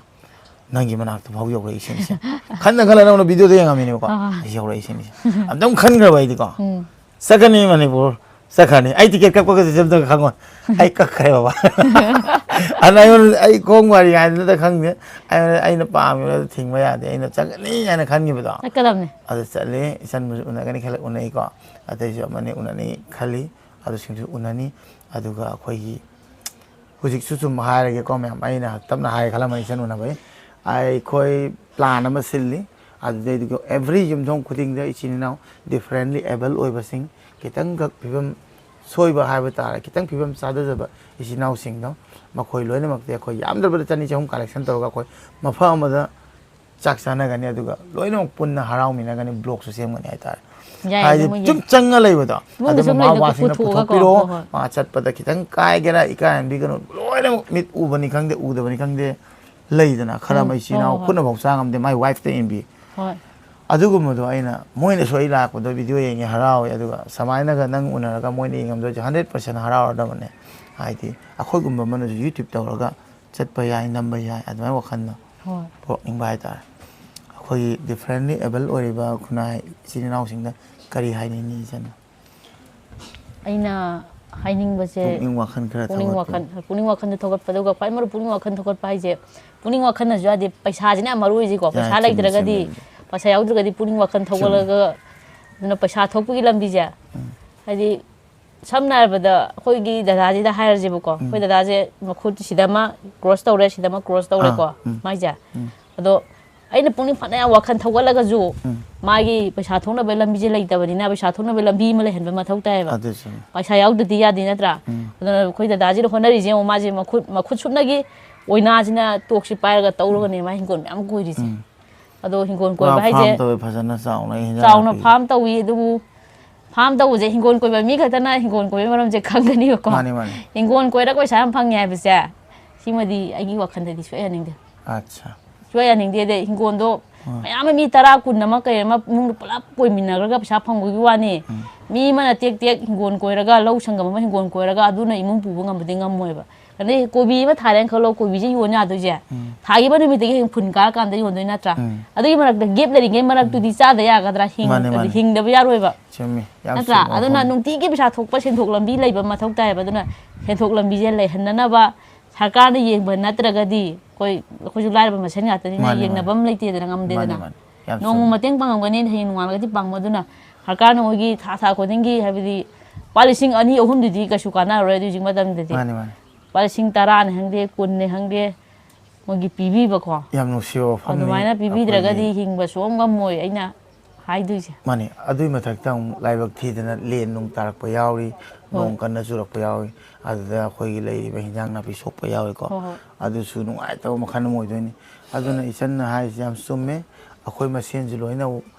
ꯅꯪꯒꯤ ꯃꯅꯥꯛꯇ ꯐꯥꯎ ꯌꯧꯔꯛꯏꯁꯤꯅꯤꯁꯦ꯫ ꯈꯟꯅ ꯈꯜꯂ ꯅꯪꯅ ꯚꯤꯗꯤꯑꯣꯗ ꯌꯦꯡꯉꯝꯃꯤꯅꯦꯕꯀꯣ꯫ ꯑꯥ꯫ ꯑꯩ ꯌꯧꯔꯛꯏꯁꯤꯅꯤꯁꯦ꯫ ꯑꯝꯇꯪ ꯈꯟꯈ꯭ꯔꯕ ꯑꯩꯗꯤꯀꯣ꯫ ꯎꯝ꯫ ꯆꯠꯀꯅꯤ ꯃꯅꯤꯄꯨꯔ, ꯆꯠꯈ꯭ꯔꯅꯤ꯫ ꯑꯩ ꯇꯤꯀꯦꯠ ꯀꯛꯄꯒꯁꯦ ꯑꯝꯇ ꯈꯪꯉꯣꯏ꯫ ꯑꯩ ꯀꯛꯈ꯭ꯔꯦ ꯕꯕꯥ꯫ ꯑꯗꯨꯅ ꯑꯩꯉꯣꯟꯗ ꯑꯩ ꯈꯣꯡ ꯋꯥꯔꯤ ꯍꯥꯏꯗꯅ ꯈꯪꯗꯦ꯫ ꯑꯩꯉꯣꯟꯗ ꯑꯩꯅ ꯄꯥꯝꯃꯤꯕꯗ ꯊꯤꯡꯕ ꯌꯥꯗꯦ꯫ ꯑꯩꯅ ꯆꯠꯀꯅꯤ ꯍꯥꯏꯅ ꯈꯟꯈꯤꯕꯗꯣ꯫ ꯆꯠꯀꯗꯕꯅꯤ꯫ ꯑꯗꯨ ꯆꯠꯂꯦ꯫ ꯏꯆꯟꯕꯨꯁꯨ ꯎꯅꯒꯅꯤ ꯈꯜꯂ ꯎꯅꯩꯀꯣ꯫ ꯑꯇꯩꯁꯨ ꯑꯃꯅꯤ ꯎꯅꯅꯤ ꯈꯜꯂꯤ꯫ ꯑꯗꯨꯁꯤꯡꯁꯨ ꯎꯅꯅꯤ꯫ ꯑꯗꯨꯒ ꯑꯩꯈꯣꯏꯒꯤ ꯍꯧꯖꯤꯛꯁꯨ ꯁꯨꯝ ꯍꯥꯏꯔꯒꯦꯀꯣ ꯃꯌꯥꯝ, ꯑꯩꯅ ꯇꯞꯅ ꯍꯥꯏꯔꯦ ꯈꯜꯂꯝꯃꯅꯤ ꯏꯆꯟ ꯎꯅꯕꯩ꯫ ꯑꯩꯈꯣꯏ ꯄ꯭ꯂꯥꯟ ꯑꯃ ꯁꯤꯜꯂꯤ꯫ ꯑꯗꯨꯗꯩꯗꯨꯒ ꯑꯦꯚ꯭ꯔꯤ ꯌꯨꯝꯊꯣꯡ ꯈꯨꯗꯤꯡꯗ ꯏꯆꯤꯟ ꯏꯅꯥꯎ ꯗꯤꯐ꯭ꯔꯦꯟꯂꯤ ꯑꯦꯕꯜ ꯑꯣꯏꯕꯁꯤꯡ, ꯈꯤꯇꯪꯈꯛ ꯐꯤꯕꯝ ꯁꯣꯏꯕ ꯍꯥꯏꯕ ꯇꯥꯔꯦ, ꯈꯤꯇꯪ ꯐꯤꯕꯝ ꯆꯥꯗꯖꯕ ꯏꯆꯤꯟ ꯏꯅꯥꯎꯁꯤꯡꯗꯣ, ꯃꯈꯣꯏ ꯂꯣꯏꯅꯃꯛꯇꯤ ꯑꯩꯈꯣꯏ ꯌꯥꯝꯗ꯭ꯔꯕꯗ ꯆꯅꯤ ꯆꯍꯨꯝ ꯀꯂꯦꯛꯁꯟ ꯇꯧꯔꯒ ꯑꯩꯈꯣꯏ ꯃꯐꯝ ꯑꯃꯗ ꯆꯥꯛ ꯆꯥꯅꯒꯅꯤ, ꯑꯗꯨꯒ ꯂꯣꯏꯅꯃꯛ ꯄꯨꯟꯅ ꯍꯔꯥꯎꯃꯤꯟꯅꯒꯅꯤ, ꯕ꯭ꯂꯣꯛꯁꯨ ꯁꯦꯝꯒꯅꯤ ꯍꯥꯏꯇꯥꯔꯦ꯫ ꯌꯥꯏ, ꯍꯥꯏꯗꯤ ꯑꯗꯨꯃ ꯌꯥꯏ꯫ ꯆꯨꯝ ꯆꯪꯉ ꯂꯩꯕꯗꯣ꯫ ꯏꯃꯨꯡꯗ ꯑꯗꯨ ꯁꯨꯝ ꯃꯃꯥ ꯂꯩꯕꯗꯣ ꯕꯕꯥꯁꯤꯡꯅ ꯄꯨꯊꯣꯛꯑꯒꯀꯣ, ꯄꯨꯊꯣꯛꯄꯤꯔꯛꯑꯣ, ꯍꯣꯏ, ꯍꯣꯏ꯫ ꯃꯥ ꯆꯠꯄꯗ ꯈꯤꯇꯪ ꯀꯥꯏꯒꯦꯔꯥ ꯏꯀꯥꯏꯍꯟꯕꯤꯒꯅꯨ, ꯂꯣꯏꯅꯃꯛ ꯃꯤꯠ ꯎꯕꯅꯤ ꯈꯪꯗꯦ, ꯎꯗꯕꯅꯤ ꯈꯪꯗꯦ, ꯂꯩꯗꯅ ꯈꯔ ꯎꯝ, ꯑꯃ ꯏꯆꯤꯟ ꯏꯅꯥꯎ ꯍꯣꯏ, ꯍꯣꯏ꯫ ꯈꯨꯠꯅꯐꯥꯎ ꯆꯥ ꯉꯝꯗꯦ, ꯃꯥꯏ ꯋꯥꯏꯐꯇ ꯏꯟꯕꯤ꯫ ꯍꯣꯏ꯫ ꯑꯗꯨꯒꯨꯝꯕꯗꯣ ꯑꯩꯅ, ꯃꯣꯏꯅꯁꯨ ꯑꯩ ꯂꯥꯛꯄꯗꯣ ꯚꯤꯗꯤꯑꯣ ꯌꯦꯡꯉꯦ, ꯍꯔꯥꯎꯋꯦ, ꯑꯗꯨꯒ ꯁꯨꯃꯥꯏꯅꯒ ꯅꯪ ꯎꯅꯔꯒ ꯃꯣꯏꯅ ꯌꯦꯡꯉꯝꯗꯣꯏꯁꯦ ꯍꯟꯗ꯭ꯔꯦꯠ ꯄꯥꯔꯁꯦꯟ ꯍꯔꯥꯎꯔꯗꯕꯅꯦ꯫ ꯍꯥꯏꯗꯤ ꯑꯩꯈꯣꯏꯒꯨꯝꯕ ꯑꯃꯅꯁꯨ ꯌꯨꯇ꯭ꯌꯨꯕ ꯇꯧꯔꯒ ꯆꯠꯄ ꯌꯥꯏ, ꯅꯝꯕ ꯌꯥꯏ, ꯑꯗꯨꯃꯥꯏꯅ ꯋꯥꯈꯜꯗꯣ ꯍꯣꯏ꯫ ꯄꯨꯔꯛꯅꯤꯡꯕ ꯍꯥꯏꯇꯥꯔꯦ꯫ ꯑꯩꯈꯣꯏꯒꯤ differently able ꯑꯣꯏꯔꯤꯕ ꯈꯨꯟꯅꯥꯏ ꯏꯆꯤꯟ ꯏꯅꯥꯎꯁꯤꯡꯗ ꯀꯔꯤ ꯍꯥꯏꯅꯤꯡꯉꯤ ꯏꯆꯟꯅ? ꯑꯩꯅ ꯍꯥꯏꯅꯤꯡꯕꯁꯦ ꯄꯨꯛꯅꯤꯡ ꯋꯥꯈꯜ ꯈꯔ ꯄꯨꯛꯅꯤꯡ ꯊꯧꯒꯠꯄ꯫ ꯋꯥꯈꯜ ꯄꯨꯛꯅꯤꯡ ꯋꯥꯈꯜꯗ ꯊꯧꯒꯠꯄ, ꯑꯗꯨꯒ ꯈ꯭ꯋꯥꯏ ꯃꯔꯨ ꯄꯨꯛꯅꯤꯡ ꯋꯥꯈꯜ ꯊꯧꯒꯠꯄ ꯍꯥꯏꯁꯦ, ꯄꯨꯛꯅꯤꯡ ꯋꯥꯈꯜꯅꯁꯨ ꯌꯥꯗꯦ, ꯄꯩꯁꯥꯁꯤꯅ ꯌꯥꯝ ꯃꯔꯨ ꯑꯣꯏꯁꯤꯀꯣ꯫ ꯌꯥꯏ, ꯄꯩꯁꯥ ꯆꯨꯝꯃꯤ, ꯂꯩꯇ꯭ꯔꯒꯗꯤ, ꯆꯨꯝꯃꯤ, ꯆꯨꯝꯃꯤ꯫ ꯄꯩꯁꯥ ꯌꯥꯎꯗ꯭ꯔꯒꯗꯤ ꯄꯨꯛꯅꯤꯡ ꯋꯥꯈꯜ ꯊꯧꯒꯠꯂꯒ, ꯑꯗꯨꯅ ꯄꯩꯁꯥ ꯊꯣꯛꯄꯒꯤ ꯂꯝꯕꯤꯁꯦ, ꯍꯥꯏꯗꯤ ꯁꯝꯅ ꯍꯥꯏꯔꯕꯗ ꯑꯩꯈꯣꯏꯒꯤ ꯗꯗꯥꯁꯤꯗ ꯍꯥꯏꯔꯁꯦꯕꯀꯣ, ꯑꯩꯈꯣꯏ ꯗꯗꯥꯁꯦ ꯃꯈꯨꯠ ꯁꯤꯗ ꯑꯃ ꯀ꯭ꯔꯣꯁ ꯇꯧꯔꯦ, ꯁꯤꯗ ꯑꯃ ꯀ꯭ꯔꯣꯁ ꯇꯧꯔꯦꯀꯣ, ꯑꯥ, ꯎꯝ꯫ ꯃꯥꯏꯁꯦ꯫ ꯑꯗꯣ ꯑꯩꯅ ꯄꯨꯛꯅꯤꯡ ꯐꯅ ꯌꯥꯝ ꯋꯥꯈꯜ ꯊꯧꯒꯠꯂꯒꯁꯨ, ꯃꯥꯒꯤ ꯄꯩꯁꯥ ꯊꯣꯛꯅꯕ ꯂꯝꯕꯤꯁꯦ ꯂꯩꯇꯕꯅꯤꯅ, ꯄꯩꯁꯥ ꯊꯣꯛꯅꯕ ꯂꯝꯕꯤ ꯑꯃ ꯂꯩꯍꯟꯕ ꯃꯊꯧ ꯇꯥꯏꯌꯦꯕ꯫ ꯑꯗꯨꯁꯨ꯫ ꯄꯩꯁꯥ ꯌꯥꯎꯗ꯭ꯔꯗꯤ ꯌꯥꯗꯦ ꯅꯠꯇ꯭ꯔꯥ? ꯑꯗꯨꯅ ꯑꯩꯈꯣꯏ ꯗꯗꯥꯁꯤꯗ ꯍꯣꯠꯅꯔꯤꯁꯦ ꯌꯦꯡꯉꯣ, ꯃꯥꯁꯦ ꯃꯈꯨꯠ ꯃꯈꯨꯠ ꯁꯨꯞꯅꯒꯤ ꯑꯣꯏꯅꯥꯁꯤꯅ ꯇꯣꯛꯁꯤ ꯄꯥꯏꯔꯒ ꯇꯧꯔꯒꯅꯦ ꯃꯥ ꯍꯤꯡꯒꯣꯜ ꯃꯌꯥꯝ ꯀꯣꯏꯔꯤꯁꯦ꯫ ꯑꯗꯣ ꯍꯤꯡꯒꯣꯜ ꯀꯣꯏꯕ ꯄꯨꯔꯥ ꯍꯥꯏꯁꯦ ꯐꯥꯔꯝ ꯇꯧꯋꯦ ꯐꯖꯅ ꯆꯥꯎꯅ, ꯑꯩ ꯍꯤꯟꯖꯥꯡ ꯆꯥꯎꯅ ꯅꯥꯄꯤ꯫ ꯐꯥꯔꯝ ꯇꯧꯏ꯫ ꯑꯗꯨꯕꯨ ꯐꯥꯔꯝ ꯇꯧꯕꯁꯦ, ꯍꯤꯡꯒꯣꯜ ꯀꯣꯏꯕ ꯃꯤ ꯈꯛꯇꯅ ꯍꯤꯡꯒꯣꯜ ꯀꯣꯏꯕꯒꯤ ꯃꯔꯝꯁꯦ ꯈꯪꯒꯅꯤꯕꯀꯣ꯫ ꯃꯥꯅꯤ, ꯃꯥꯅꯤ꯫ ꯍꯤꯡꯒꯣꯜ ꯀꯣꯏꯔꯒ ꯄꯩꯁꯥ ꯌꯥꯝ ꯐꯪꯉꯦ ꯍꯥꯏꯕꯁꯦ, ꯁꯤꯃꯗꯤ ꯑꯩꯒꯤ ꯋꯥꯈꯜꯗꯗꯤ ꯁꯣꯏꯍꯟꯅꯤꯡꯗꯦ꯫ ꯑꯠꯆꯥ꯫ ꯁꯣꯏꯍꯟꯅꯤꯡꯗꯦ꯫ ꯑꯗꯩ ꯍꯤꯡꯒꯣꯜꯗꯣ ꯃꯌꯥꯝ ꯑꯃ ꯃꯤ ꯇꯔꯥ ꯀꯨꯟ ꯑꯃ ꯀꯩ ꯑꯃ ꯏꯃꯨꯡꯗ ꯄꯨꯂꯞ ꯀꯣꯏꯃꯤꯟꯅꯈ꯭ꯔꯒ ꯄꯩꯁꯥ ꯐꯪꯕꯒꯤ ꯋꯥꯅꯤ꯫ ꯃꯤ ꯑꯃꯅ ꯇꯦꯛ ꯇꯦꯛ ꯍꯤꯡꯒꯣꯜ ꯀꯣꯏꯔꯒ, ꯂꯧ ꯁꯪꯒꯝ ꯑꯃ ꯍꯤꯡꯒꯣꯜ ꯀꯣꯏꯔꯒ ꯑꯗꯨꯅ ꯏꯃꯨꯡ ꯄꯨꯕ ꯉꯝꯕꯗꯤ ꯉꯝꯃꯣꯏꯕ꯫ ꯑꯗꯩ ꯀꯣꯕꯤ ꯑꯃ ꯊꯥꯔꯦꯅ ꯈꯜꯂꯣ, ꯀꯣꯕꯤꯁꯦ ꯌꯣꯟ ꯌꯥꯗꯣꯏꯁꯦ ꯊꯥꯈꯤꯕ ꯅꯨꯃꯤꯠꯇꯒꯤ ꯍꯌꯦꯡ ꯐꯨꯟ ꯀꯥꯔꯀꯥꯟꯗ ꯌꯣꯟꯗꯣꯏ ꯅꯠꯇ꯭ꯔꯥ? ꯑꯗꯨꯒꯤ ꯃꯔꯛꯇ ꯒꯦꯞ ꯂꯩꯔꯤꯉꯩ ꯃꯔꯛꯇꯨꯗꯤ ꯆꯥꯗ ꯌꯥꯒꯗ꯭ꯔꯥ? ꯍꯤꯡ-, ꯃꯥꯅꯦ, ꯃꯥꯅꯦ꯫ ꯍꯤꯡꯗꯕ ꯌꯥꯔꯣꯏꯕ꯫ ꯆꯨꯝꯃꯤ꯫ ꯌꯥꯝ ꯅꯠꯇ꯭ꯔꯥ? ꯆꯨꯝꯕ ꯑꯗꯨꯅ ꯋꯥꯐꯝꯅꯤ꯫ ꯅꯨꯡꯇꯤꯒꯤ ꯄꯩꯁꯥ ꯊꯣꯛꯄ ꯁꯦꯟꯊꯣꯛ ꯂꯝꯕꯤ ꯂꯩꯕ ꯃꯊꯧ ꯇꯥꯏꯌꯦꯕ꯫ ꯑꯗꯨꯅ ꯁꯦꯟꯊꯣꯛ ꯂꯝꯕꯤꯁꯦ ꯂꯩꯍꯟꯅꯅꯕ ꯁꯔꯀꯥꯔꯅ ꯌꯦꯡꯕ ꯅꯠꯇ꯭ꯔꯒꯗꯤ, ꯑꯩꯈꯣꯏ, ꯑꯩꯈꯣꯏꯁꯨ ꯂꯥꯏꯔꯕ ꯃꯁꯦꯟ ꯉꯥꯛꯇꯅꯤꯅ ꯃꯥꯅꯦ, ꯌꯦꯡꯅꯕ ꯃꯥꯅꯦ꯫ ꯑꯃ ꯂꯩꯇꯦꯗꯅ, ꯉꯝꯗꯦꯗꯅ꯫ ꯃꯥꯅꯦ, ꯃꯥꯅꯦ꯫ ꯌꯥꯝ ꯅꯣꯡꯃ ꯆꯨꯝꯃꯤ꯫ ꯃꯇꯦꯡ ꯄꯥꯡꯉꯝꯒꯅꯤ, ꯍꯌꯦꯡ ꯅꯣꯡꯉꯥꯜꯂꯒꯗꯤ ꯄꯥꯡꯕ꯫ ꯑꯗꯨꯅ ꯁꯔꯀꯥꯔꯅ ꯃꯣꯏꯒꯤ ꯊꯥ, ꯊꯥ ꯈꯨꯗꯤꯡꯒꯤ, ꯍꯥꯏꯕꯗꯤ ꯂꯨꯄꯥ ꯂꯤꯁꯤꯡ ꯑꯅꯤ ꯑꯍꯨꯝꯗꯨꯗꯤ ꯀꯩꯁꯨ ꯀꯥꯟꯅꯔꯔꯣꯏ ꯑꯗꯨ ꯍꯧꯖꯤꯛ ꯃꯇꯝꯗꯗꯤ꯫ ꯃꯥꯅꯦ, ꯃꯥꯅꯦ꯫ ꯂꯨꯄꯥ ꯂꯤꯁꯤꯡ ꯇꯔꯥꯅꯤ ꯈꯪꯗꯦ, ꯀꯨꯟꯅꯤ ꯈꯪꯗꯦ, ꯃꯣꯏꯒꯤ ꯄꯤꯕꯤꯕꯀꯣ꯫ ꯌꯥꯝ ꯅꯨꯡꯁꯤꯕ ꯋꯥꯐꯝꯅꯤ꯫ ꯑꯗꯨꯃꯥꯏꯅ ꯄꯤꯕꯤꯗ꯭ꯔꯒꯗꯤ ꯑꯩꯈꯣꯏꯒꯤ ꯍꯤꯡꯕ ꯁꯨꯡꯉꯝ ꯉꯝꯃꯣꯏ ꯑꯩꯅ ꯍꯥꯏꯗꯣꯏꯁꯦ꯫ ꯃꯥꯅꯦ, ꯑꯗꯨꯏ ꯃꯊꯛꯇ ꯑꯃꯨꯛ ꯂꯥꯏꯕꯛ ꯊꯤꯗꯅ ꯂꯦꯟ ꯅꯨꯡ ꯇꯥꯔꯛꯄ ꯌꯥꯎꯔꯤ, ꯅꯣꯡ ꯀꯟꯅ ꯆꯨꯔꯛꯄ ꯌꯥꯎꯔꯤ, ꯑꯗꯨꯗ ꯑꯩꯈꯣꯏꯒꯤ ꯂꯩꯔꯤꯕ ꯍꯤꯟꯖꯥꯡ ꯅꯥꯄꯤ ꯁꯣꯛꯄ ꯌꯥꯎꯔꯤꯀꯣ꯫ ꯍꯣꯏ, ꯍꯣꯏ꯫ ꯑꯗꯨꯁꯨ ꯅꯨꯡꯉꯥꯏꯇꯕ ꯃꯈꯜ ꯑꯃ ꯑꯣꯏꯗꯣꯏꯅꯤ꯫ ꯑꯗꯨꯅ ꯏꯆꯟꯅ ꯍꯥꯏꯔꯤꯁꯦ ꯌꯥꯝ ꯆꯨꯝꯃꯦ꯫ ꯑꯩꯈꯣꯏ ꯃꯁꯦꯟꯁꯨ ꯂꯣꯏꯅ